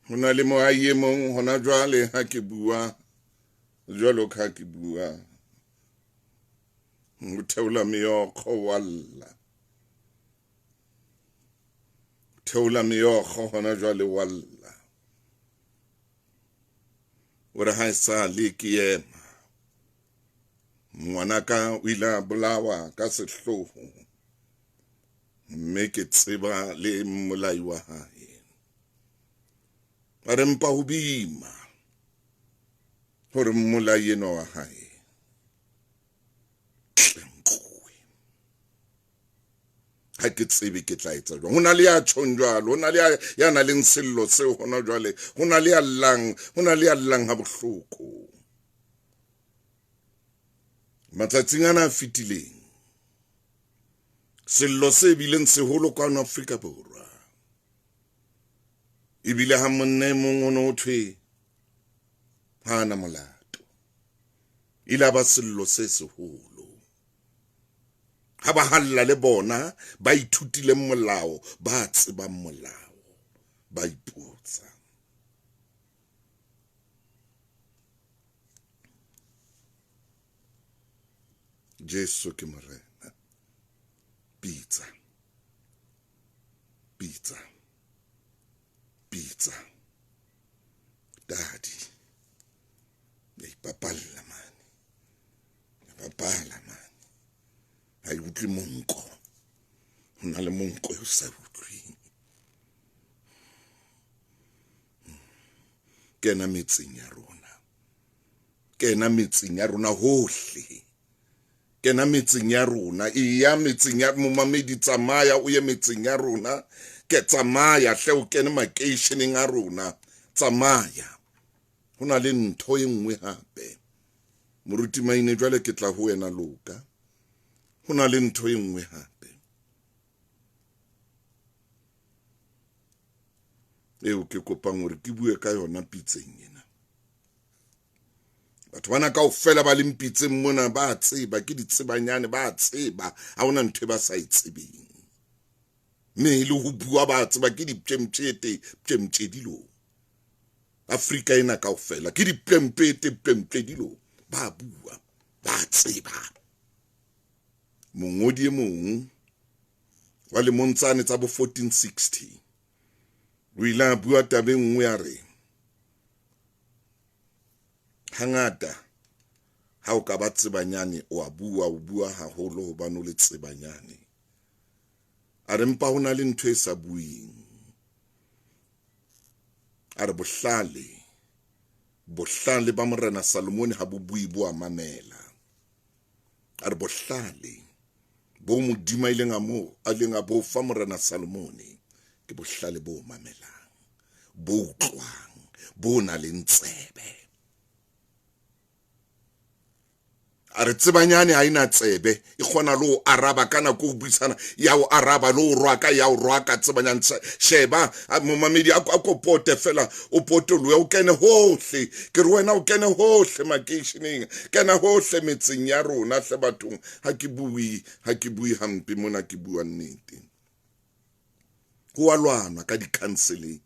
Ho na le moahi e mong hona jwale ha ke bua, jwalo ka ha ke bua, o theola meokgo wa lla. O theola meokgo hona jwale wa lla. O re ha e sa le ke ema, ngwanaka o ile a bolawa ka sehloho, mme ke tseba le mmolai wa hae. A re mpa ho boima hore mmolai enwa wa hae tle nkuwe. Ha ke tsebe ke tla etsa jwang. Ho na le ya tjhong jwalo, ho na le ya nang le sello seo hona jwale, ho na le ya llang, ho na le ya llang ha bohloko. Matsatsing ana a fetileng, sello se bileng seholo kwano Afrika Borwa, ebile ha monna e mong o no thwe ha ana molato, ile ba sello se seholo. Ha ba halla le bona ba ithutileng molao, ba tsebang molao, ba ipotsa. Jesu ke Morena. Pitsa, pitsa, pitsa. Dadi, ya ipapalla mane, ya bapala mane. Ha e utlwe monko, ho na le monko e o sa utlweng. Kena metseng ya rona, kena metseng ya rona hohle. Kena metseng ya rona, eya metseng ya momamedi, tsamaya o ye metseng ya rona. Ke tsamaya hle, o kene makeisheneng a rona, tsamaya. Ho na le ntho e nngwe hape, moruti Maine, jwale ke tla ho wena loka. Ho na le ntho e nngwe hape eo ke kopang hore ke bue ka yona pitseng ena. Batho bana kaofela ba leng pitseng mona ba tseba, ke ditsebanyane, ba tseba, ha hona ntho e ba sa e tsebeng. Mme le ho bua ba tseba, ke dipjemtjete, pjemtjedilo. Afrika ena kaofela ke dipjempete, pjemtjedilo. Ba bua, ba tseba. Mongodi e mong wa lemong tsane tsa bo 1460 o ile a bua taba e nngwe, a re hangata ha o ka ba tsebanyane o a bua, o bua haholo hobane o le tsebanyane. A re mpa ho na le ntho e sa bueng. A re bohlale, bohlale ba Morena Salomone ha bo bue, bo a mamela. A re bohlale bo Modimo a ileng a mo, a ileng a bo fa Morena Salomone ke bohlale bo mamelang, bo utlwang, bo nang le tsebe. A re tsebanyane ha ena tsebe, e kgona le ho araba ka nako o buisana, ya o araba le ho rwaka, ya o rwaka tsebanyane. Sheba momamedi, a ko pote fela, o potolohe, o kene hohle. Ke re wena o kene hohle makeisheneng, kena hohle metseng ya rona hle bathong. Ha ke bue, ha ke bue hampe mona, ke bua nnete. Ho a lwanwa ka di-counseling.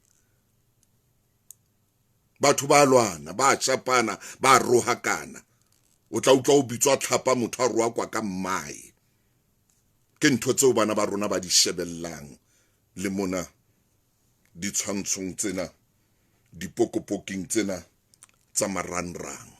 Batho ba lwana, ba shapana, ba rohakana. O tla utlwa o bitswa tlhapa, motho a rohakwa ka mmae. Ke ntho tseo bana ba rona ba di shebellang le mona ditshwantshong tsena, dipokopoking tsena tsa marangrang.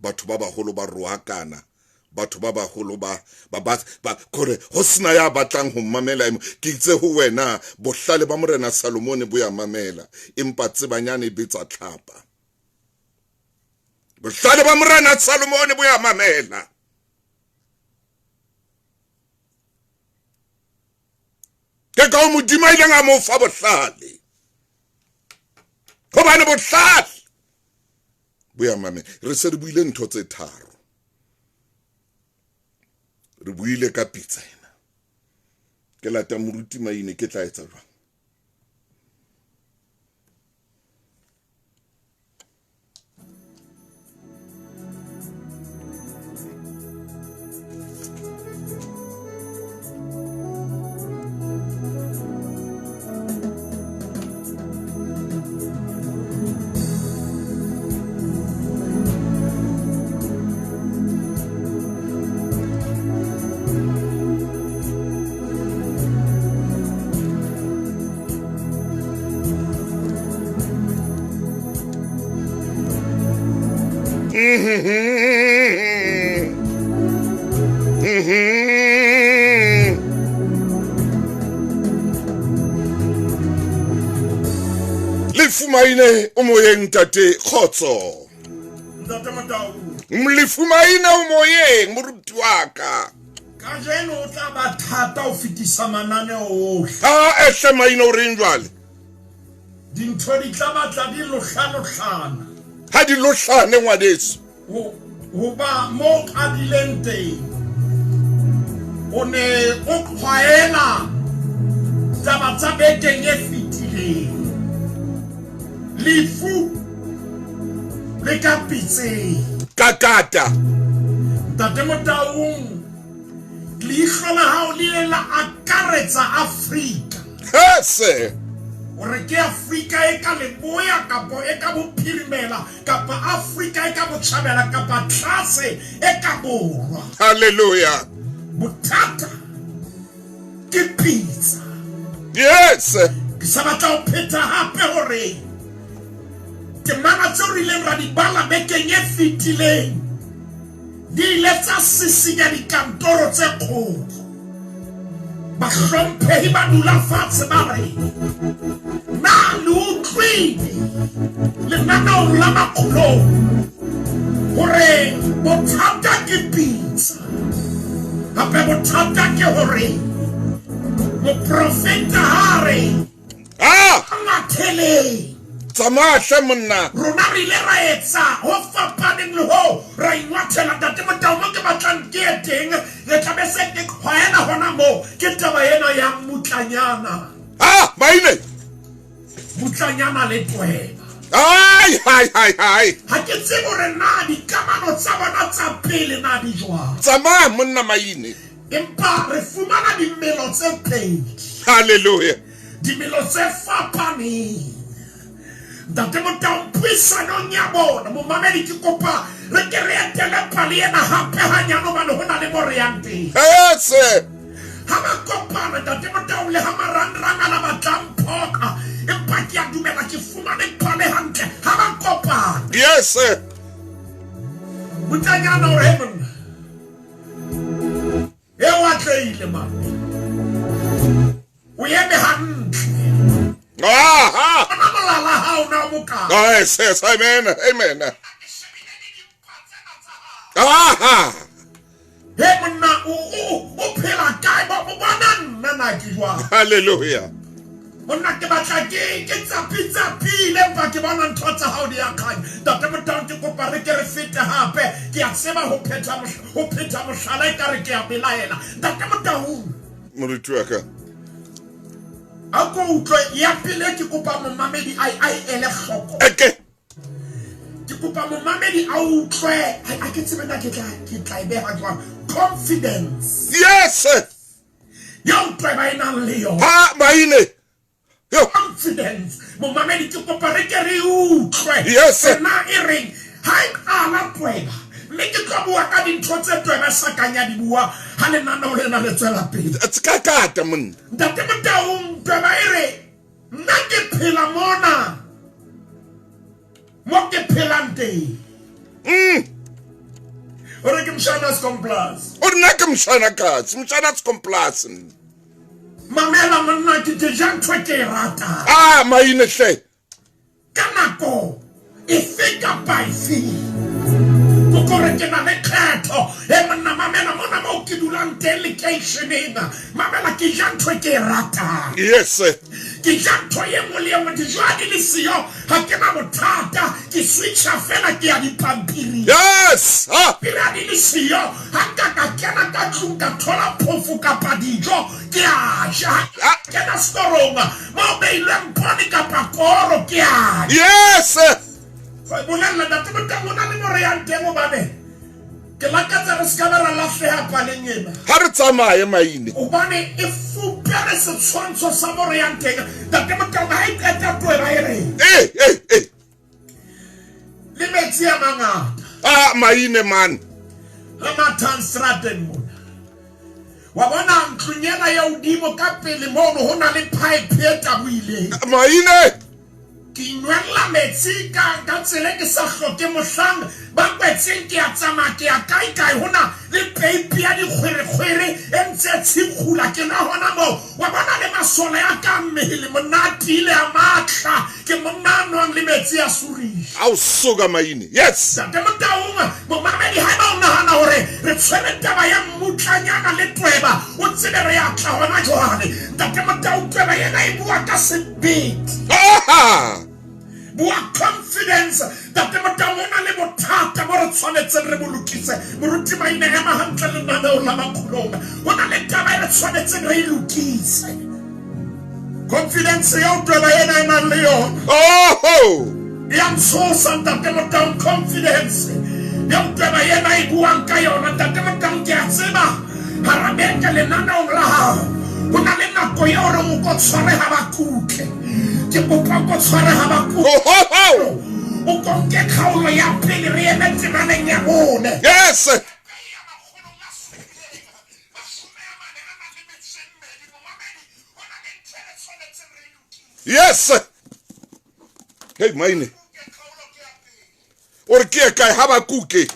Batho ba baholo ba rohakana, batho ba baholo ba ba ba kore ho sena ya batlang ho mamela. Ke itse ho wena, bohlale ba Morena Salomone bo ya mamela, empa tsebanyane e betsa tlhapa. Bohlale ba Morena Salomone bo ya mamela. Ke ka ho Modimo a ileng a mo fa bohlale, hobane bohlale bo ya mamela. Re se re buile ntho tse tharo. Re buile ka pitsa ena. Ke lata moruti Maine, ke tla etsa jwang? Lefumaine o moyeng ntate kgotso. Ntate Motau. Lefumaine o moyeng moruti wa ka. Kajeno o tla ba thata ho fetisa mananeo ohle. A ehle maine o reng jwale? Dintho di tla batla di lohlalohlana. Ha di lohlane ngwaneso. Hoba mo qadileng teng o ne o kgwaela taba tsa bekeng e fetileng. Lefu le ka pitseng. Kakata. Ntate Motaung, leihlo la hao le ile la akaretsa Afrika. Hese. Hore ke Afrika e ka leboya kapa e ka bophirimela kapa Afrika e ka botjhabela kapa tlase e ka borwa. Hallelujah. Bothata ke pitsa. Yes. Ke sa batla ho phetha hape hore temana tseo re ileng ra di bala bekeng e fetileng di ile tsa sisinya dikantoro tse kgolo. Bahlomphehi ba dula fatshe ba re, na le utlwile lenaneong la makgolong hore bothata ke pitsa. Hape bothata ke hore moprofeta ha re ngatheleng. Tsamaya hle monna. Rona re ile ra etsa ho fapaneng le hoo, ra ingwathela. Ntate Motau, mo ke batlang ke ye teng, re tla be se ke kgwaela hona moo. Ke taba ena ya mmutlanyana. Ah, maine. Mmutlanyana le tweba. Ai, hai, hai, hai. Ha ke tsebe hore na dikamano tsa bona tsa pele na di jwang. Tsamaya monna maine. Empa re fumana dimelo tse pedi. Hallelujah. Dimelo tse fapaneng. Ntate Motau, puisanong ya bona, momamedi ke kopa re ke re etele pale ena hape hanyane hobane ho na le mo re yang teng. Yes. Ha ba kopana Ntate Motau le ha marangrang a la batlang phoka, empa ke a dumela ke fumane pale hantle. Ha ba kopana. Yes. Mmutlanyana o re, he monna. E o atlehile mane. O eme hantle. Aha. Ona molala ha o na o mokae. Yes, yes, amen, amen. Aha. He monna o phela kae? Ba o bona nna na ke jwang? Hallelujah. Monna ke batla ke tsapitsapile empa ke bona ntho tsa hao di a kganya. Ntate Motau, ke kopa re ke re fete hape. Ke a tseba ho phetha mohlala e ka re ke a belaela. Ntate Motau. Moruti wa ka. A ko utlwe ya pele ke kopa momamedi a ele hloko. Okay. Ke kopa momamedi a utlwe. A ke tsebe na ke tla e beha jwang. Confidence. Yes. Ya utlwe ba e nang le yona. Ha maine. Yo. Confidence. Momamedi ke kopa re ke re utlwe. Yes. Na e reng ha e qala tweba. Mme ke tlo bua ka dintho tse tweba sa kanya di bua ha lenaneo lena le tswela pele. Kakata monna. Ntate Motaung, tweba e re nna ke phela mona mo ke phelang teng. O re ke mshana Scomplus. O nna ke mshana katse, mshana Scomplus. Mamela monna ke ja ntho ke e ratang. Ah, maine hle. Ka nako efe kapa efe. Kokore ke na le kgetho. E monna mamela mona mo ke dulang teng lekeisheneng. Mamela ke ja ntho ke e ratang. Yes. Ke ja ntho e nngwe le e nngwe. Dijo ha di le siyo, ha ke na bothata. Ke switcha fela ke ya dipampiring. Yes. Ha. Pele ha di le siyo, ha nka ka kena ka tlung ka thola phofo kapa dijo, ke a ja. Kena setorong mo beilweng poone kapa koro, ke a ja. Yes. Bolella Ntate Motau o na le mo re yang teng hobane ke lakatsa re se ka ba ra lahleha paleng ena. Ha re tsamaye maine. Hobane e fupere setshwantsho sa mo re yang teng. Ntate Motau ha e qeta tweba e reng. Eh. Le metsi a mangata. Ah, maine man. Le mathang strateng mona. Wa bona ntlong ena ya hodimo ka pele mono ho na le pipe e tabohileng. Maine. Ke inwella metsi ka ka tsela e ke sa hloke mohlang ba kwetseng ke a tsamaya ke ya kae kae ho na le peipi ya dikgwerekgwere e ntse e tshikgula ke nwa hona moo wa bona le masole a ka mmele monna a tiile a matla ke monna a nwang le metsi a surisha. Ao soka maine yes. Ntate Motaung momamedi haeba o nahana hore re tshwere taba ya mmutlanyana le tweba o tsebe re a tla hona jwale. Ntate Motaung tweba ena e bua ka sebete. Aha! Bua confidence. Ntate Motaung o na le bothata bo re tshwanetseng re bo lokise. Moruti Maine ema hantle lenaneong la Makgolong. Ho na le taba e re tshwanetseng re e lokise. Confidence eo tweba ena e nang le yona. Oho! E a ntshosa Ntate Motaung confidence eo tweba ena e buang ka yona. Ntate Motaung ke a tseba hara beke lenaneong la hao ho na le nako eo re o ko tshware ha ba kutle. Ke kopa o ko tshware ha ba kutle. Ohoho! O ko nke kgaolo ya pele re eme temaneng ya bone. Yes! Yes! Hey maine. O re ke ye kae ha ba kuke?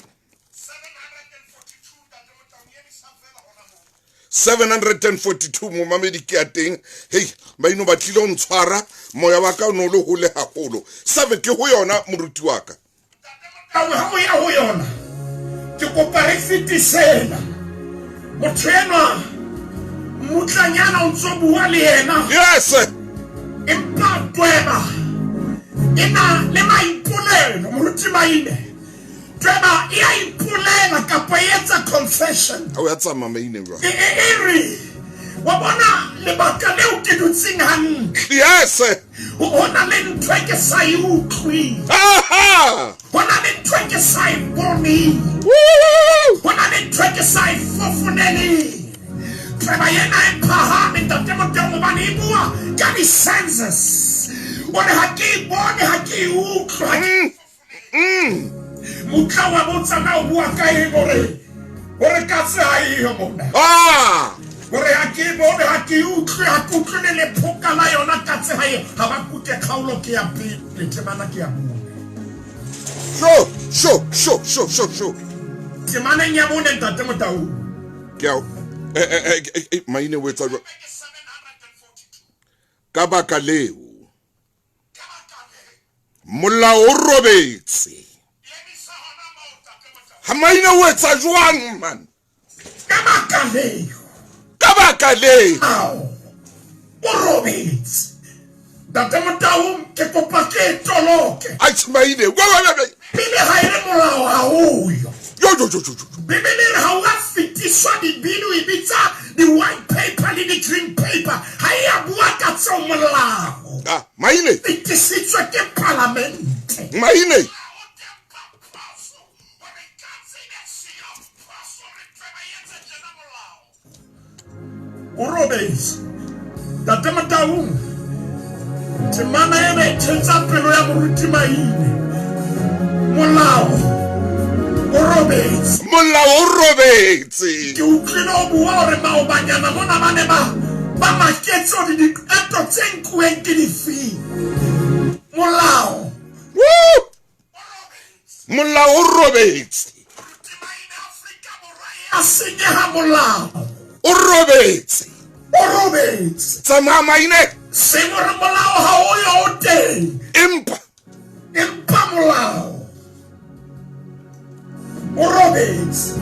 742 momamedi ke ya teng. Hei maino ba tlile ho ntshwara moya wa ka o ne o le hole haholo. Seven ke ho yona moruti wa ka. Tau ha o ya ho yona ke kopa re fetisela motho enwa mmutlanyana o ntso bua le yena. Yes. Empa tweba e na le maipolelo moruti Maine. Tweba e a ipolela kapa e etsa confession. Ha o ya tsamaya Maine jwang? E e re wa bona lebaka leo ke dutseng hantle. Yes. Ho na le ntho e ke sa e utlweng. Aha! Ho na le ntho e ke sa e boneng. Ho na le ntho e ke sa e fofoneleng. Taba ena e phahame Ntate Motaung hobane e bua ka di-senses. O re ha ke e bone, ha ke e utlwe. Ha ke Mutla wa botsa na o bua ka eng o re o re katse ha eyo mona. Ah! O re ha ke e bone, ha ke e utlwe, ha ke utlwe le lephoka la yona katse ha eyo. Ha ba kute kgaolo ke ya pele, temana ke ya bone. Sho, sho, sho, sho, sho, sho. Temaneng ya bone Ntate Motaung. Ke a eh, eh, eh, maine o etsa jwang? Ka baka leo molao o robetse. Ha maine o etsa jwang man? Ka baka leo. Ka baka leo. Ao o robetse. Ntate Motaung ke kopa ke e toloke. Atjhe maine. Pele ha e re molao ha o yo. Yo yo yo yo. Bibele e re ha o a fetiswa dibili o e bitsa di-white paper le di-green paper ha e a bua ka tseo molao. Ah, maine. Fetisitswe ke palamente. Maine. O robetse. Ntate Motaung, temana ena e thetsa pelo ya moruti Maine. Molao o robetse. Molao o robetse. Ke utlwile o bua hore maobanyana mona ba ne ba ba maketse hore diqeto tse nkuweng ke difeng. Molao. Woo! Molao o robetse. A senyeha molao. O robetse. O robetse. Tsamaya maine. Seng hore molao ha o yo o teng. Empa. Empa molao o robetse.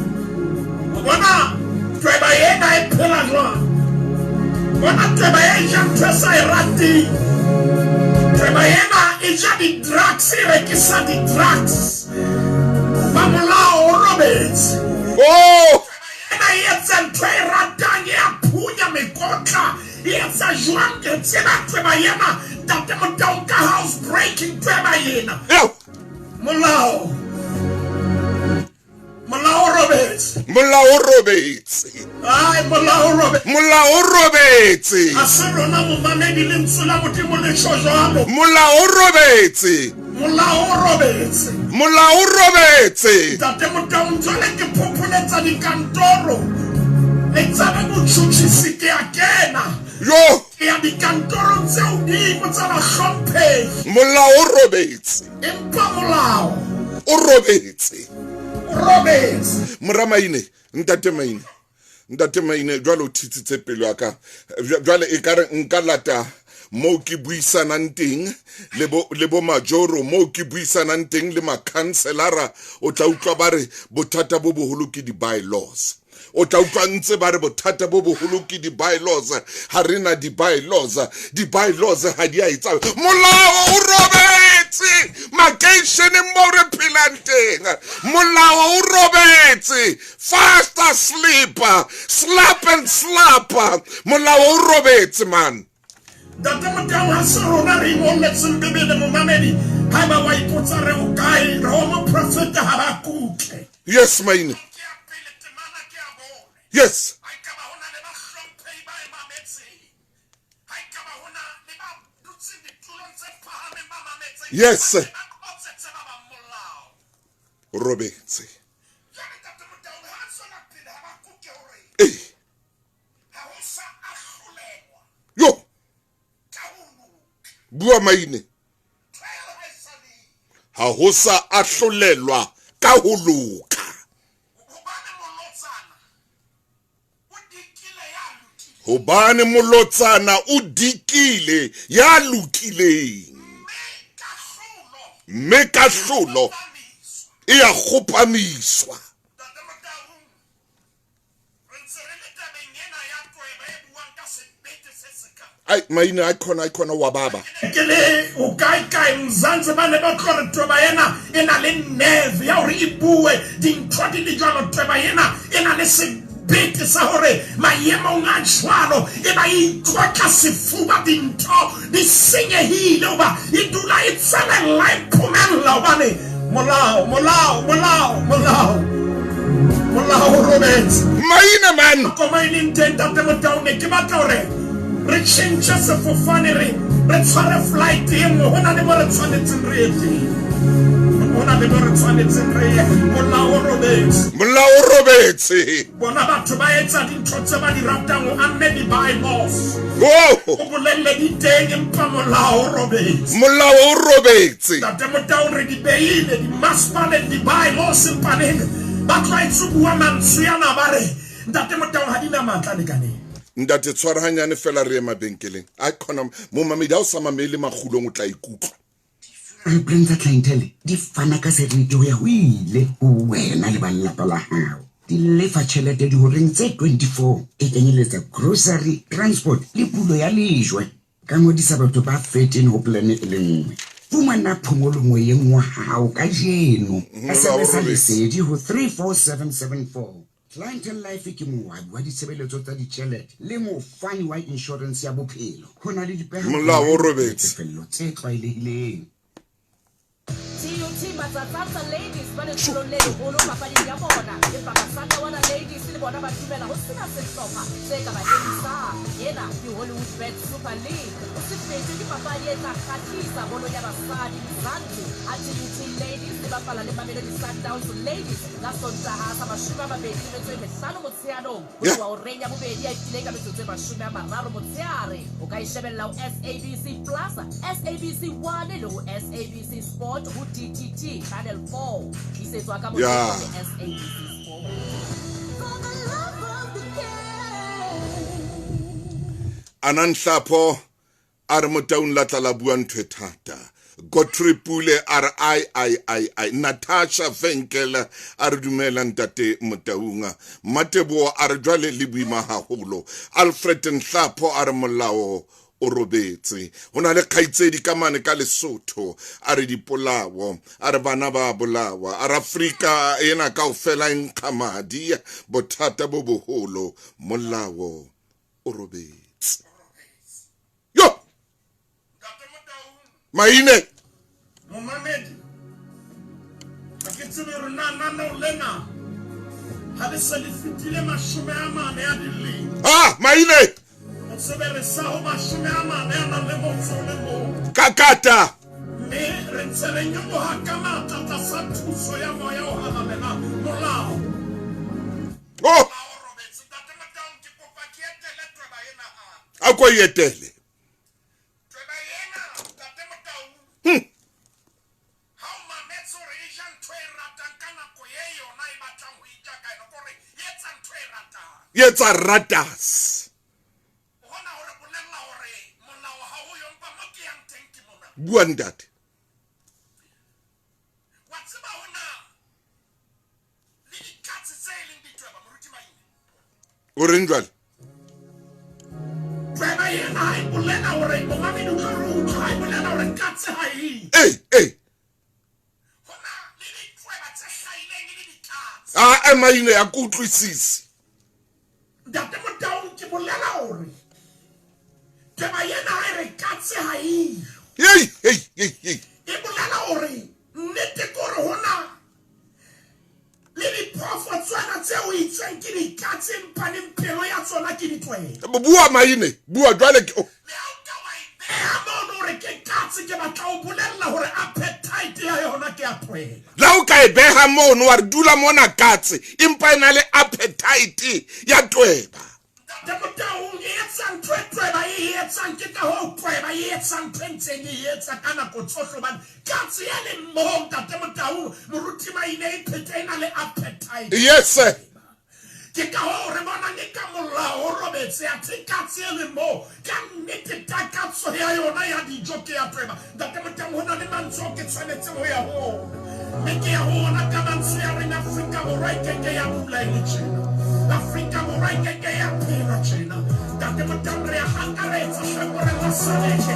O bona tweba ena e phela jwang? Bona tweba e ja ntho e sa e rateng. Tweba ena e ja di-drugs, e rekisa di-drugs. Ba molao o robetse. Oh! Ena e etsa ntho e ratang, e a phunya mekotla, e etsa jwang? Ke tseba tweba ena, Ntate Motaung, ka house breaking tweba ena. Eo. Molao. Molao o robetse. Molao o robetse. Ai, molao o robetse. Molao o robetse. Ha se rona momamedi lentswe la Modimo le tjho jwalo. Molao o robetse. Molao o robetse. Molao o robetse. Ntate Motaung, jwale ke phopholetsa dikantoro le tsa bo botjhutjhisi ke a kena. Yo. Ke ya dikantorong tse hodimo tsa bahlomphehi. Molao o robetse. Empa molao o robetse. O robetse. Mora Maine, ntate Maine. Ntate Maine jwale o thitsitse pelo ya ka. Jwale e ka re nka lata moo ke buisanang teng le bo majoro, moo ke buisanang teng le makhanselara, o tla utlwa ba re bothata bo boholo ke di-bylaws. O tla utlwa ntse ba re bothata bo boholo ke di-bylaws, ha re na di-bylaws, di-bylaws ha di a etsa. Molao o robetse makeisheneng moo re phelang teng. Molao o robetse, fast asleep, slap and slap. Molao o robetse man. Ntate Motau, ha se rona re ingolletseng Bibele, momamedi, haeba wa ipotsa re o kae, re ho moprofeta Habakuke. Yes, Maine. Yes. Yes. Robetse. Eh. Yo. Bua Maine. Ha ho sa ahlolelwa ka ho loka. Hobane molotsana o dikile ya lokileng. Mme kahlolo e a kgopamiswa. Ai Maine, a khona wa baba. Ke le o kae kae Mzansi ba ne ba tlo re tweba ena e na le nerve ya hore e bue dintho di le jwalo. Tweba ena e na le sebete sa hore maemong a jwalo e ba itlotla sefuba, dintho di senyehile hoba e dula e tswelella e phomella hobane molao molao molao molao molao o robetse. Maine man. Koma e leng teng Ntate Motau, ne ke batla hore re tjhentjhe sefofane, re tshware flight e nngwe. Ho na le mo re tshwanetseng re ye teng. Ho na le mo re tshwanetseng re ye. Molao o robetse. Molao o robetse. Bona batho ba etsa dintho tse ba di ratang, o amme di-bylaws. Oh. O bolelle di teng, empa molao o robetse. Molao o robetse. Ntate Motau, re di beile di-masepaleng di-bylaws, empa neng ba tlwaetse ho bua mantswe ana ba re Ntate Motau ha di na matla a lekaneng. Ntate tshwara hanyane fela re ye mabenkeleng. A khona momamedi ha o sa mamele makgulong o tla ikutlwa. Re plan tsa clientele di fana ka seriti ho ya ho ile ho wena le ba lelapa la hao. Di lefa tjhelete dihoreng tse 24, e kenyeletsa grocery, transport le pulo ya lejwe. Ka ngodisa batho ba 13 ho plan e le nngwe. Fumana phomolo moyeng wa hao kajeno. SMS lesedi ho 34774. Clientele Life ke moabi wa ditshebeletso tsa ditjhelete le mofani wa insurance ya bophelo. Ho na le dipehelo Molao o robetse. ditefello tse tlwaelehileng. TUT Matsatsantsa Ladies ba letsholong le leholo papading ya bona, empa Masandawana Ladies le bona ba dumela ho sena sehlopha se ka ba emisang. Ena ke Hollywood Bet Super League. O se fetwe ke papadi e tla kgahlisa bolo ya basadi Mzansi. Ha TUT Ladies e bapala le Mamelodi Sundowns Ladies ka Sontaha sa 25 Motsheanong ho tloha horeng ya bobedi ya ipile ka metsotso e 30 motshehare. O ka e shebella ho SABC Plus, SABC 1 le ho SABC Sport ho DTT Channel 4. Tlisetswa ka Yeah. motho le SABC Sport. Ananhlapho a re Motaung la tla la bua ntho e thata. Godfrey Pule a re ai ai ai ai. Natasha Venkel a re dumela ntate Motaung. Mateboho a re jwale le boima haholo. Alfred Nhlapho a re molao o robetse. Ho na le kgaitsedi ka mane ka Lesotho a re dipolao, a re bana ba bolawa, a re Afrika ena kaofela e nkga madi, bothata bo boholo, molao o robetse. Yo! Maine! Momamedi, ha ke tsebe hore na nanao lena ha le se le fetile 40 a dilemo. Ah, Maine! O tsebe re sa ho 40 a nang le motso o le mong. Kakata! Mme re ntse re nyoloha ka matla tlasa thuso ya moya o halalelang, molao. Oh! A ko etele. E etsa ratas. Bua ntate. O reng jwale? Tweba yena ha e bolela hore momamedi o tlo re utlwa ha e bolela hore katse ha e. Ee, ee. A a maine ya ke utlwisise. Ntate Motaung ke bolela hore taba yena ha e re katse ha eyo. Hei, hei, hei, hei. E bolela hore nnete ke hore hona le diphoofotswana tseo itsweng ke dikatse empa leng pelo ya tsona ke ditweba. Bua maine, bua jwale ke. Le ha o ka wa e beha mono hore ke katse, ke batla ho bolella hore appetite ya yona ke ya tweba. Le ha o ka e beha mono wa re dula mona katse, empa e na le appetite ya tweba. Ntate Motaung, e etsa ntho e tweba e e etsang, ke ka hoo tweba e etsang ntho e ntseng e etsa ka nako tsohle, hobane katse e leng moo, Ntate Motaung, Moruti Maine e pheta e na le appetite. Yes sir. Ke ka hoo re bonang eka molao o robetse, athe katse e leng moo, ka nnete takatso ya yona ya dijo ke ya tweba. Ntate Motaung, ho na le mantswe ao ke tshwanetseng ho ya ho ona, mme ke ya ho ona ka mantswe a reng Afrika Borwa e ke ke ya dula e le tjena. Afrika Borwa e ke ke ya phela tjena. Ntate Motaung, re a akaretsa hlakoreng la SADC.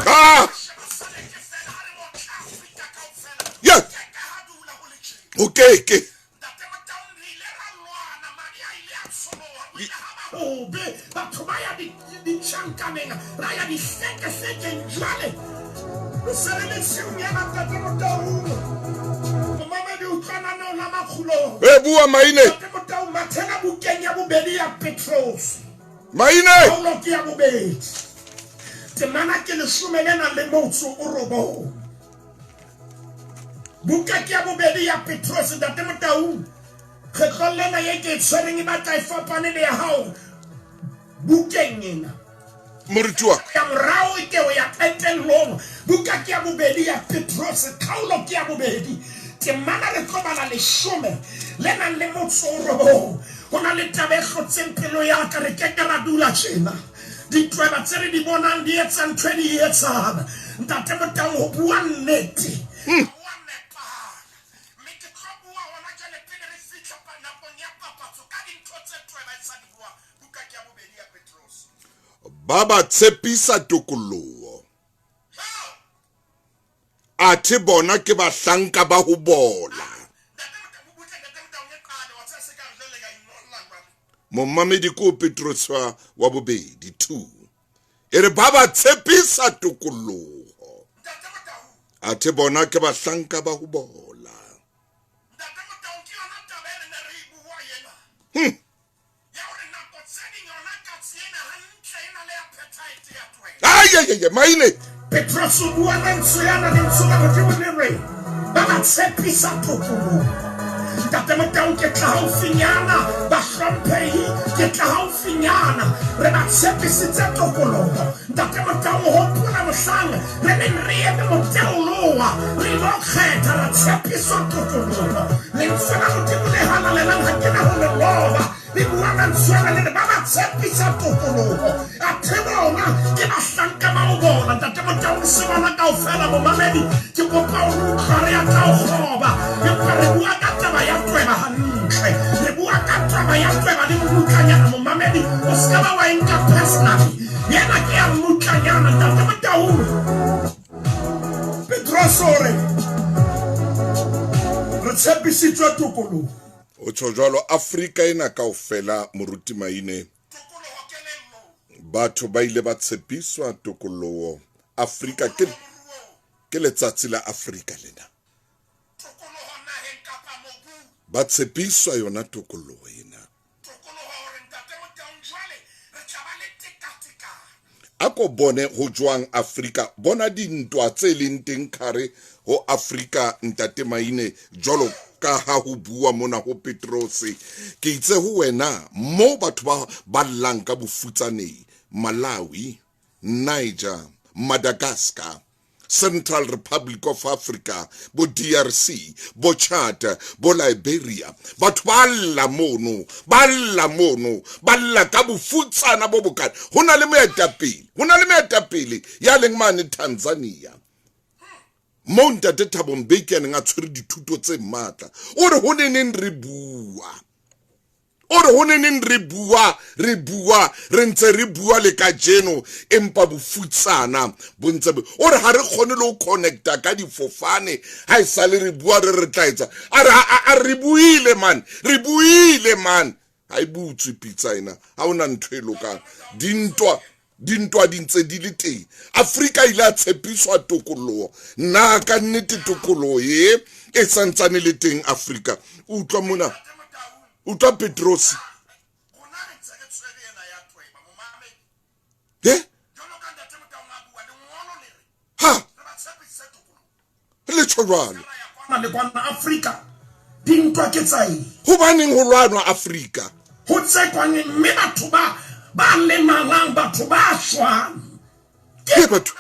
Ah! Sheba SADC feela, ha re otla Afrika kaofela. Yeah. Ke ke ha dula ho le tjena. O ke ke. Ntate Motaung, re ile ra lwana, madi a ile a tsholoha, ho ile ha ba hobe, batho ba ya ditjhankaneng, ra ya dihlekehlekeng. Jwale re se re le tshiung ena, Ntate Motaung. Momamedi, utlwa lenaneo la Makgulong. E bua maine. Ntate Motaung, mathela bukeng ya bobedi ya Petrose. Maine. Kgaolo ke ya bobedi. Temana ke leshome le nang le motso o robong. Buka ke ya bobedi ya Petrose, Ntate Motaung. Kgetlong lena ye ke e tshwereng e batla e fapane le ya hao bukeng ena. Moruti wa ka. Ya morao e ke o ya qetellong. Buka ke ya bobedi ya Petrose, kgaolo ke ya bobedi. Temana re tlo bala leshome le nang le motso o robong. Ho na le taba e hlotseng pelo ya ka, re ke ke ra dula tjena. Ditweba tse re di bonang di etsa ntho e di e etsang. Ntate Motaung, ho bua nnete ha ho a nepahala. Mme ke tlo bua hona jwale pele re fihla nakong ya papatso ka dintho tse tweba e sa di buang. Buka ke ya bobedi ya Petrose. Ba ba tshepisa tokoloho, athe bona ke bahlanka ba ho bola. Momamedi ko Petrose wa bobedi 2 e re ba ba tshepisa tokoloho, athe bona ke bahlanka ba ho bola. Ayayaya, maine. Petrose o bua lentswe yana, lentswe la Modimo le re ba ba tshepisa tokoloho. Ntate Motaung, ke tla haufinyana, bahlomphehi, ke tla haufinyana. Re ba tshepisitse tokoloho. Ntate Motaung, hopola mohlang re neng re eme moteoloa, re ilo kgetha, ra tshepiswa tokoloho. Lentswe la Modimo le halalelang ha ke na ho le loba. Le bua mantswe ana le re ba ba tshepisa tokoloho, athe bona ke bahlanka ba ho bona. Ntate Motaung, se bona kaofela momamedi, ke kopa o re utlwa, re a tla o kgoba, empa re bua ka taba ya tweba hantle. Re bua ka taba ya tweba le mmutlanyana. Momamedi, o se ka ba wa e nka personally. Yena ke ya mmutlanyana. Ntate Motaung, Petrose o re re tshepisitswe tokoloho. O tjho jwalo Afrika ena kaofela Moruti Maine batho ba ile ba tshepiswa tokoloho Afrika ke ke letsatsi la Afrika lena ba tshepiswa yona tokoloho ena a ko bone ho jwang Afrika bona dintwa tse leng teng khare ho Afrika ntate Maine jwalo ka ha ho bua mona ho Petrose ke itse ho wena mo batho ba ba llang ka bofutsanehi Malawi Niger Madagascar. Central Republic of Africa, bo DRC, bo Chad, bo Liberia. Batho ba lla mono, ba lla mono, ba lla ka bofutsana bo bokana. Ho na le moetapele, ho na le moetapele ya leng mane Tanzania. Moo Ntate Thabo Mbeki a neng a tshwere dithuto tse matla. O re ho neneng re bua. O re ho neneng re bua, re bua, re ntse re bua le kajeno, empa bofutsana bo ntse bo. O re ha re kgone le ho connecta ka difofane, ha e sale re bua re re tla etsa. A re, a, a, re buile man, re buile man. Ha e butswe pitsa ena, ha hona ntho e lokang. Dintwa, dintwa di ntse di le teng. Afrika ile a tshepiswa tokoloho. Na ka nnete tokoloho e e santsane le teng Afrika? Utlwa mona, utlwa Petrosi. He? Ha? Le tjho jwalo. Le kwana Afrika, dintwa ke tsa eng? Hobaneng ho lwanwa Afrika? Ho tsekwang mme batho ba ba lemalang, batho ba shwang. Ke batho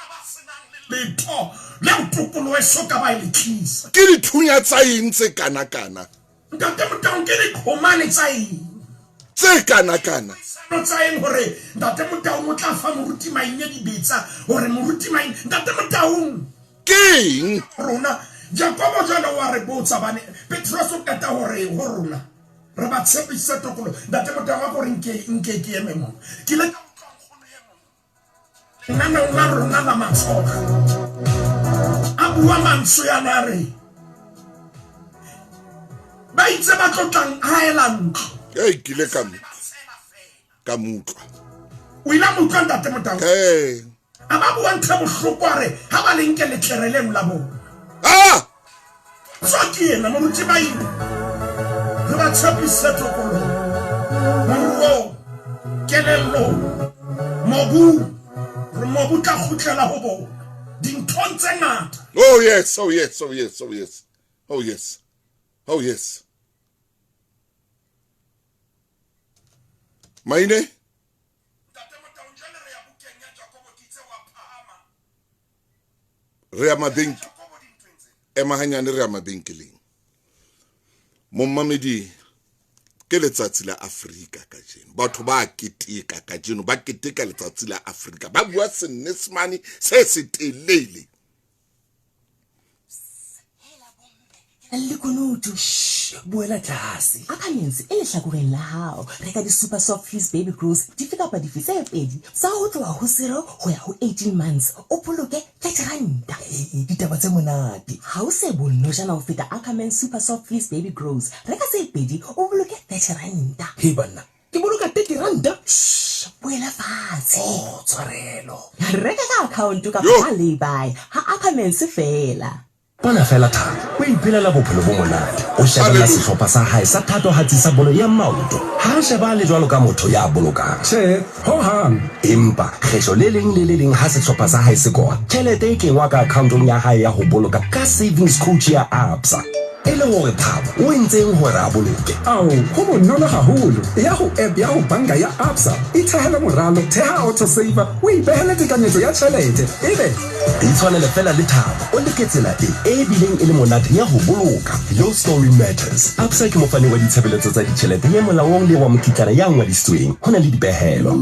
letho leo tokoloho e so ka ba e le tlisa. Ke dithunya tsa eng tse kana kana? Ntate Motaung, ke diqhomane tsa eng tse kana kana? Puisano tsa eng hore Ntate Motaung o tla fa Moruti Maine dibetsa hore Moruti Maine, Ntate Motaung ke eng? Rona Jakobo jwale wa re botsa bane Petrus o qeta hore ho rona re ba tshepise tokoloho. Ntate Motaung a ko re nke nke ke eme mona. Ke ile ka utlwa nkgono e mong lenaneong la rona la matsogo a bua mantswe yana a re ba itse ba tlotlang aela ntlo. Ei, ke ile ka ka mo utlwa. O ile a mo utlwa Ntate Motaung? Ee. A ba bua ntho e bohloko a re ha ba le nke letlere leo la bona. Ah! Tswa ke ena moruti Maine. Re ba tshepise tokoloho moruong, kelellong, mobung. Re mobu tla kgutlela ho bona dinthong tse ngata. Oh yes, oh yes, oh yes, oh yes. Oh yes. Oh yes. Maine? Re ya mabenke ema hanyane, re ya mabenkeleng. Mommamedi, ke letsatsi la Afrika kajeno. Batho ba keteka kajeno, ba keteka letsatsi la Afrika. Ba bua Senyesemane se setelele. Lekunutu. Shh, buela tlase. Ackermans e lehlakoreng la hao. Reka di-Super Soft Fleece Baby Grows dife kapa dife tse pedi tsa ho tloha ho 0 ho ya ho 18 months. O boloke 30 ranta. Ee, ditaba tse monate. Ha o se bonojana ho feta Ackermans Super Soft Fleece Baby Grows. Reka tse pedi o boloke 30 ranta. Hei banna, ke boloka 30 ranta? Shh, buela fatshe. Oh, tshwarelo. Reka ka account kapa Yo. ka lay-by ha Ackermans fela. Bona feela Thabo o iphelela bophelo bo monate. O shebella sehlopha sa hae sa thatohatsi sa bolo ya maoto. Ha a shebale jwalo ka motho ya bolokang. Tjhe, hohang. Empa kgetlo le leng le le leng ha sehlopha sa hae se kora, tjhelete e kengwa ka akhaontong ya hae ya ho boloka ka Savings Coach ya Absa. E le hore Thabo o entseng hore a boloke? Ao, ho bonolo haholo. Eya ho app ya ho banka ya Absa, ithehele moralo, theha auto-saver, o ipehele tekanyetso ya tjhelete, ebe. Itshwanele fela le Thabo, o leke tsela e e bileng e le monate ya ho boloka. Your story matters. Absa ke mofani wa ditshebeletso tsa ditjhelete ya molaong le wa mokitlana ya ngodisitsweng. Ho na le dipehelo.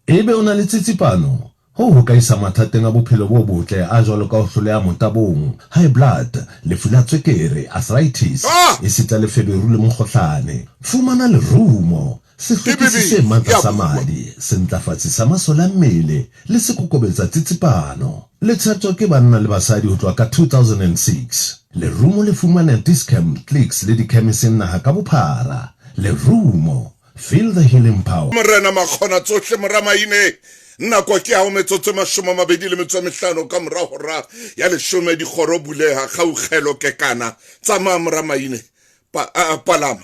Ebe o na le tsitsipano? Hoo ho ka isa mathateng a bophelo bo botle a jwalo ka ho hloleha motabong, high blood, lefu la tswekere, arthritis, esita le feberu le mokgohlane. Fumana lerumo, sehlwekisi se matla sa madi, sentlafatsi sa masole a mmele le sekokobetsa tsitsipano. Le tsheptjwa ke banna le basadi ho tloha ka 2006. Lerumo le fumaneha Dis-Chem, Clicks le dikhemiseng naha ka bophara. Lerumo, Feel the healing power. Morena Makgonatsohle, Mora Maine, nako ke ya ho metsotso e 25 ka mora hora ya leshome, dikgoro buleha, kgaukgelo kekana, tsamaya Mora Maine, pa, a, palama.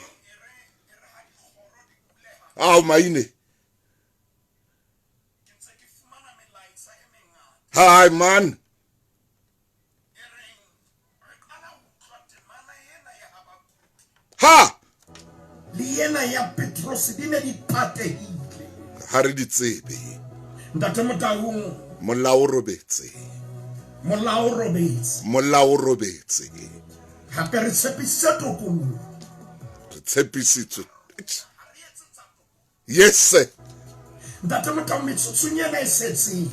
Ao Maine. Hi man. Ha! Le yena ya Petrose di ne di patehile. Ha re di tsebe. Ntate Motaung. Molao o robetse. Molao o robetse. Molao o robetse. Hape re tshepisitse tokollo. Re tshepisitswe. Yes sir. Ntate Motau metsotsong ena e setseng.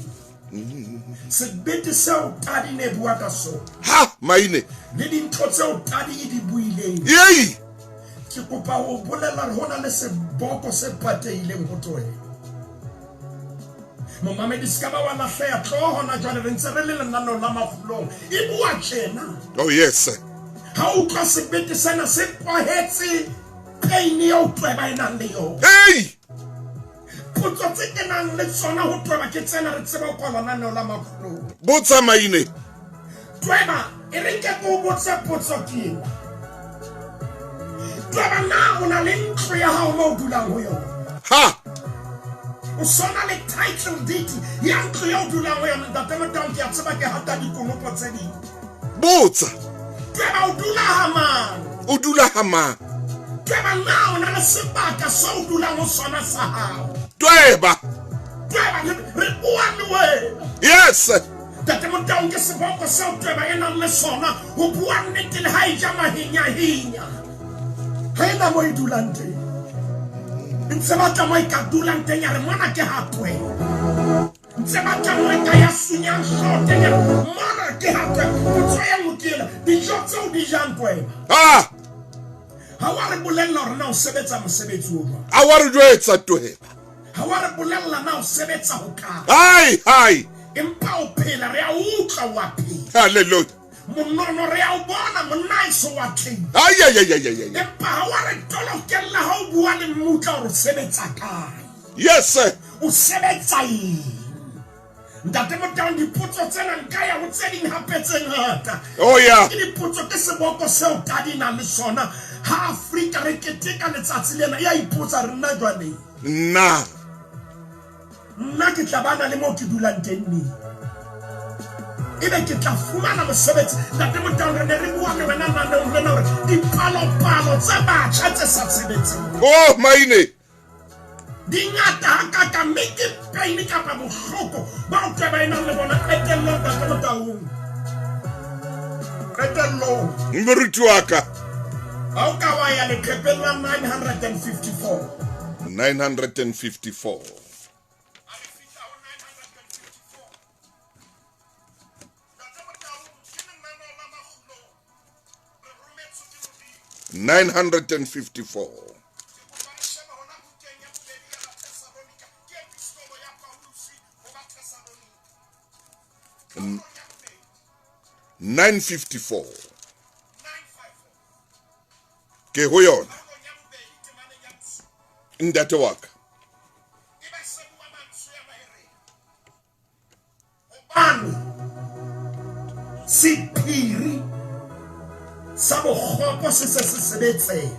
Sebete seo tadi ne bua ka sona. Ha maine. Le dintho tseo tadi e di buileng. Yei. Ke kopa ho bolela hore ho na le seboko se patehileng ho tlohela. Momamedi se ka ba wa lahleha tlo hona jwale re ntse re le lenaneong la makgulong. E bua tjena. Oh yes sir. Ha o utlwa sebete sena se kwahetse pain eo tweba e nang le yona. Hey! Potso tse ke nang le tsona ho tweba ke tsena re tseba ho kwala lenaneo la makgulong. Botsa maine. Tweba e re nke ke o botse potso ke ena. Tweba na o na le ntlo ya hao mo o dulang ho yona? Ha! O sona le title deed ya ntlo ya o dulang ho yona ntate Motaung ke a tseba ke hata dikonopo tse ding. Botsa. Tweba o dula ha mang? O dula ha mang? Tweba na o na le sebaka se o dulang ho sona sa hao? Tweba. Tweba re bua le wena. Yes. Ntate Motaung ke seboko seo tweba e nang le sona ho bua nnete le ha e ja mahinyahinya. Ha e na mo e dulang teng. Ntse batla mo e ka dulang teng ya re mona ke ha tweba. Ntse batla mo e ka ya sunyang hlooho teng ya re mona ke ha tweba. Potso e nngwe ke ena, dijo tseo di jang tweba. Ah! Ha wa re bolella hore na o sebetsa mosebetsi o jwang. Ha wa re jwetsa tweba. Ha wa re bolella na o sebetsa ho kae. Hai hai. Empa o phela re a utlwa o a phela. Hallelujah. Monono re a o bona monna eso wa tleng. Ai ai ai ai ai. Empa ha wa re tolokella ha o bua le mmutla hore o sebetsa kae. Yes sir. O sebetsa eng? Ntate Motaung dipotso tsena nka ya ho tse ding hape tse ngata. Oh yeah. Ke dipotso ke seboko seo tadi nang le sona ha Afrika re keteka letsatsi lena ya ipotsa re nna jwale. Nna. Nna ke tla bana le moo ke dulang teng neng? Ebe ke tla fumana mosebetsi. Ntate Motaung re ne re bua le wena naneong lena hore dipalopalo tsa batjha tse sa sebetseng. Oh maine. Di ngata hakakang mme ke pain kapa bohloko bao tweba e nang le bona qetellong Ntate Motaung. Qetellong. Moruti wa ka. Ha o ka wa ya leqhepeng la 954. 954. 954. 954 ke ho yona ntate wa ka. Hobane sephiri sa bokgopo se se se sebetseha.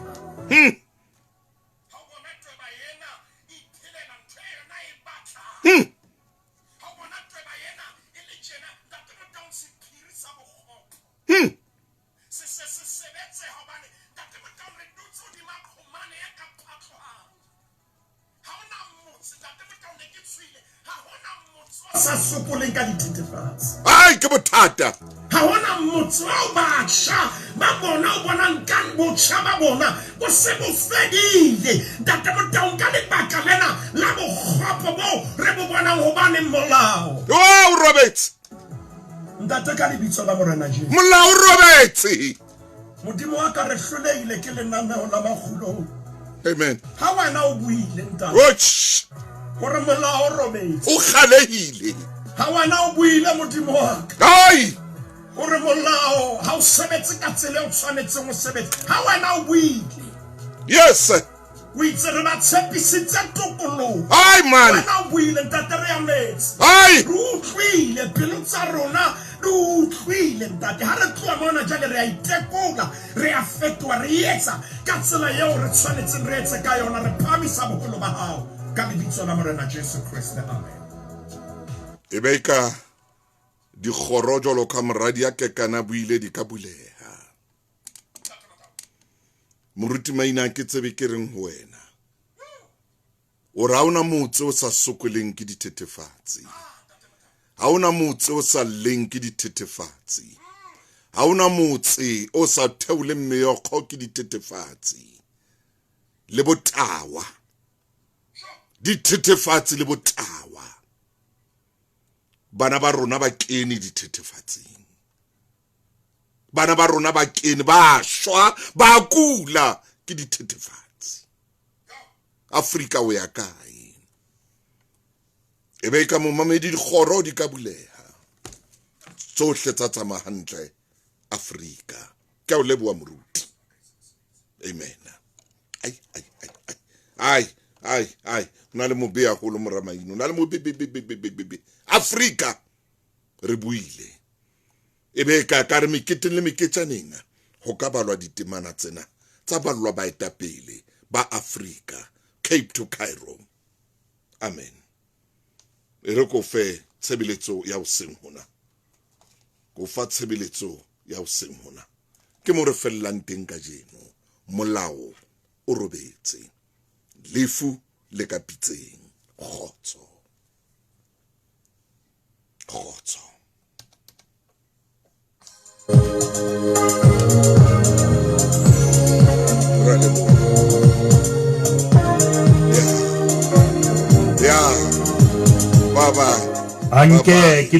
Sa sokoleng ka dithethefatsi. Ai ke bothata. Ha hona motse wa batjha ba bona o bonang ka botjha ba bona bo se bo fedile. Ntate Motaung ka lebaka lena la bokgopo bo re bo bonang hobane molao. Oh, o robetse. Ntate ka lebitso la Morena Jesu. Molao o robetse. Modimo wa ka re hlolehile ke lenaneo la makgulong. Amen. Ha wena o buile ntate. Och. Hore molao o robetse. O kgalehile. Ha wena o buile Modimo wa ka. Ai. Hore molao ha o sebetse ka tsela e o tshwanetseng o sebetse. Ha wena o buile. Yes. O itse re ba tshepisitse tokoloho. Ai man. Wena o buile ntate re ametse. Ai. Re utlwile pelo tsa rona di utlwile ntate. Ha re tloha mona jwale re a itekola, re a fetoha, re etsa ka tsela eo re tshwanetseng re etse ka yona, re phahamisa boholo ba hao ka lebitso la Morena Jesu Kreste. Amen. E be ka dikgoro jwalo ka moradi ya kekana buile di ka buleha. Moruti Maina ke tsebe ke reng ho wena. O ra ona motse o sa sokoleng ke dithethefatsi. Ha hona motse o sa lleng ke dithethefatsi. Ha hona motse o sa theoleng meokgo ke dithethefatsi le botawa. Dithethefatsi le botawa. Bana ba rona ba kene dithethefatsing. Bana ba rona ba kene ba shwa ba kula ke dithethefatsi. Afrika o ya kae? E be ka momamedi dikgoro di ka buleha. Tsohle tsa tsamaya hantle Afrika. Ke a o leboha moruti. Amen. Ai ai ai ai. Ai ai ai. O na le mobe haholo mora maino. O na le mobe be be be be be be. Afrika re buile. E be ka ka re meketeng le meketjaneng ho ka balwa ditemana tsena tsa ballwa baetapele ba Afrika Cape to Cairo. Amen. E re ko fe tshebeletso ya hoseng hona. Ko fa tshebeletso ya hoseng hona. Ke mo re fellang teng kajeno. Molao o robetse. Lefu le ka pitseng. Kgotso. Kgotso. Ra leboha. Yeah. Yeah. Bye bye. Anke ke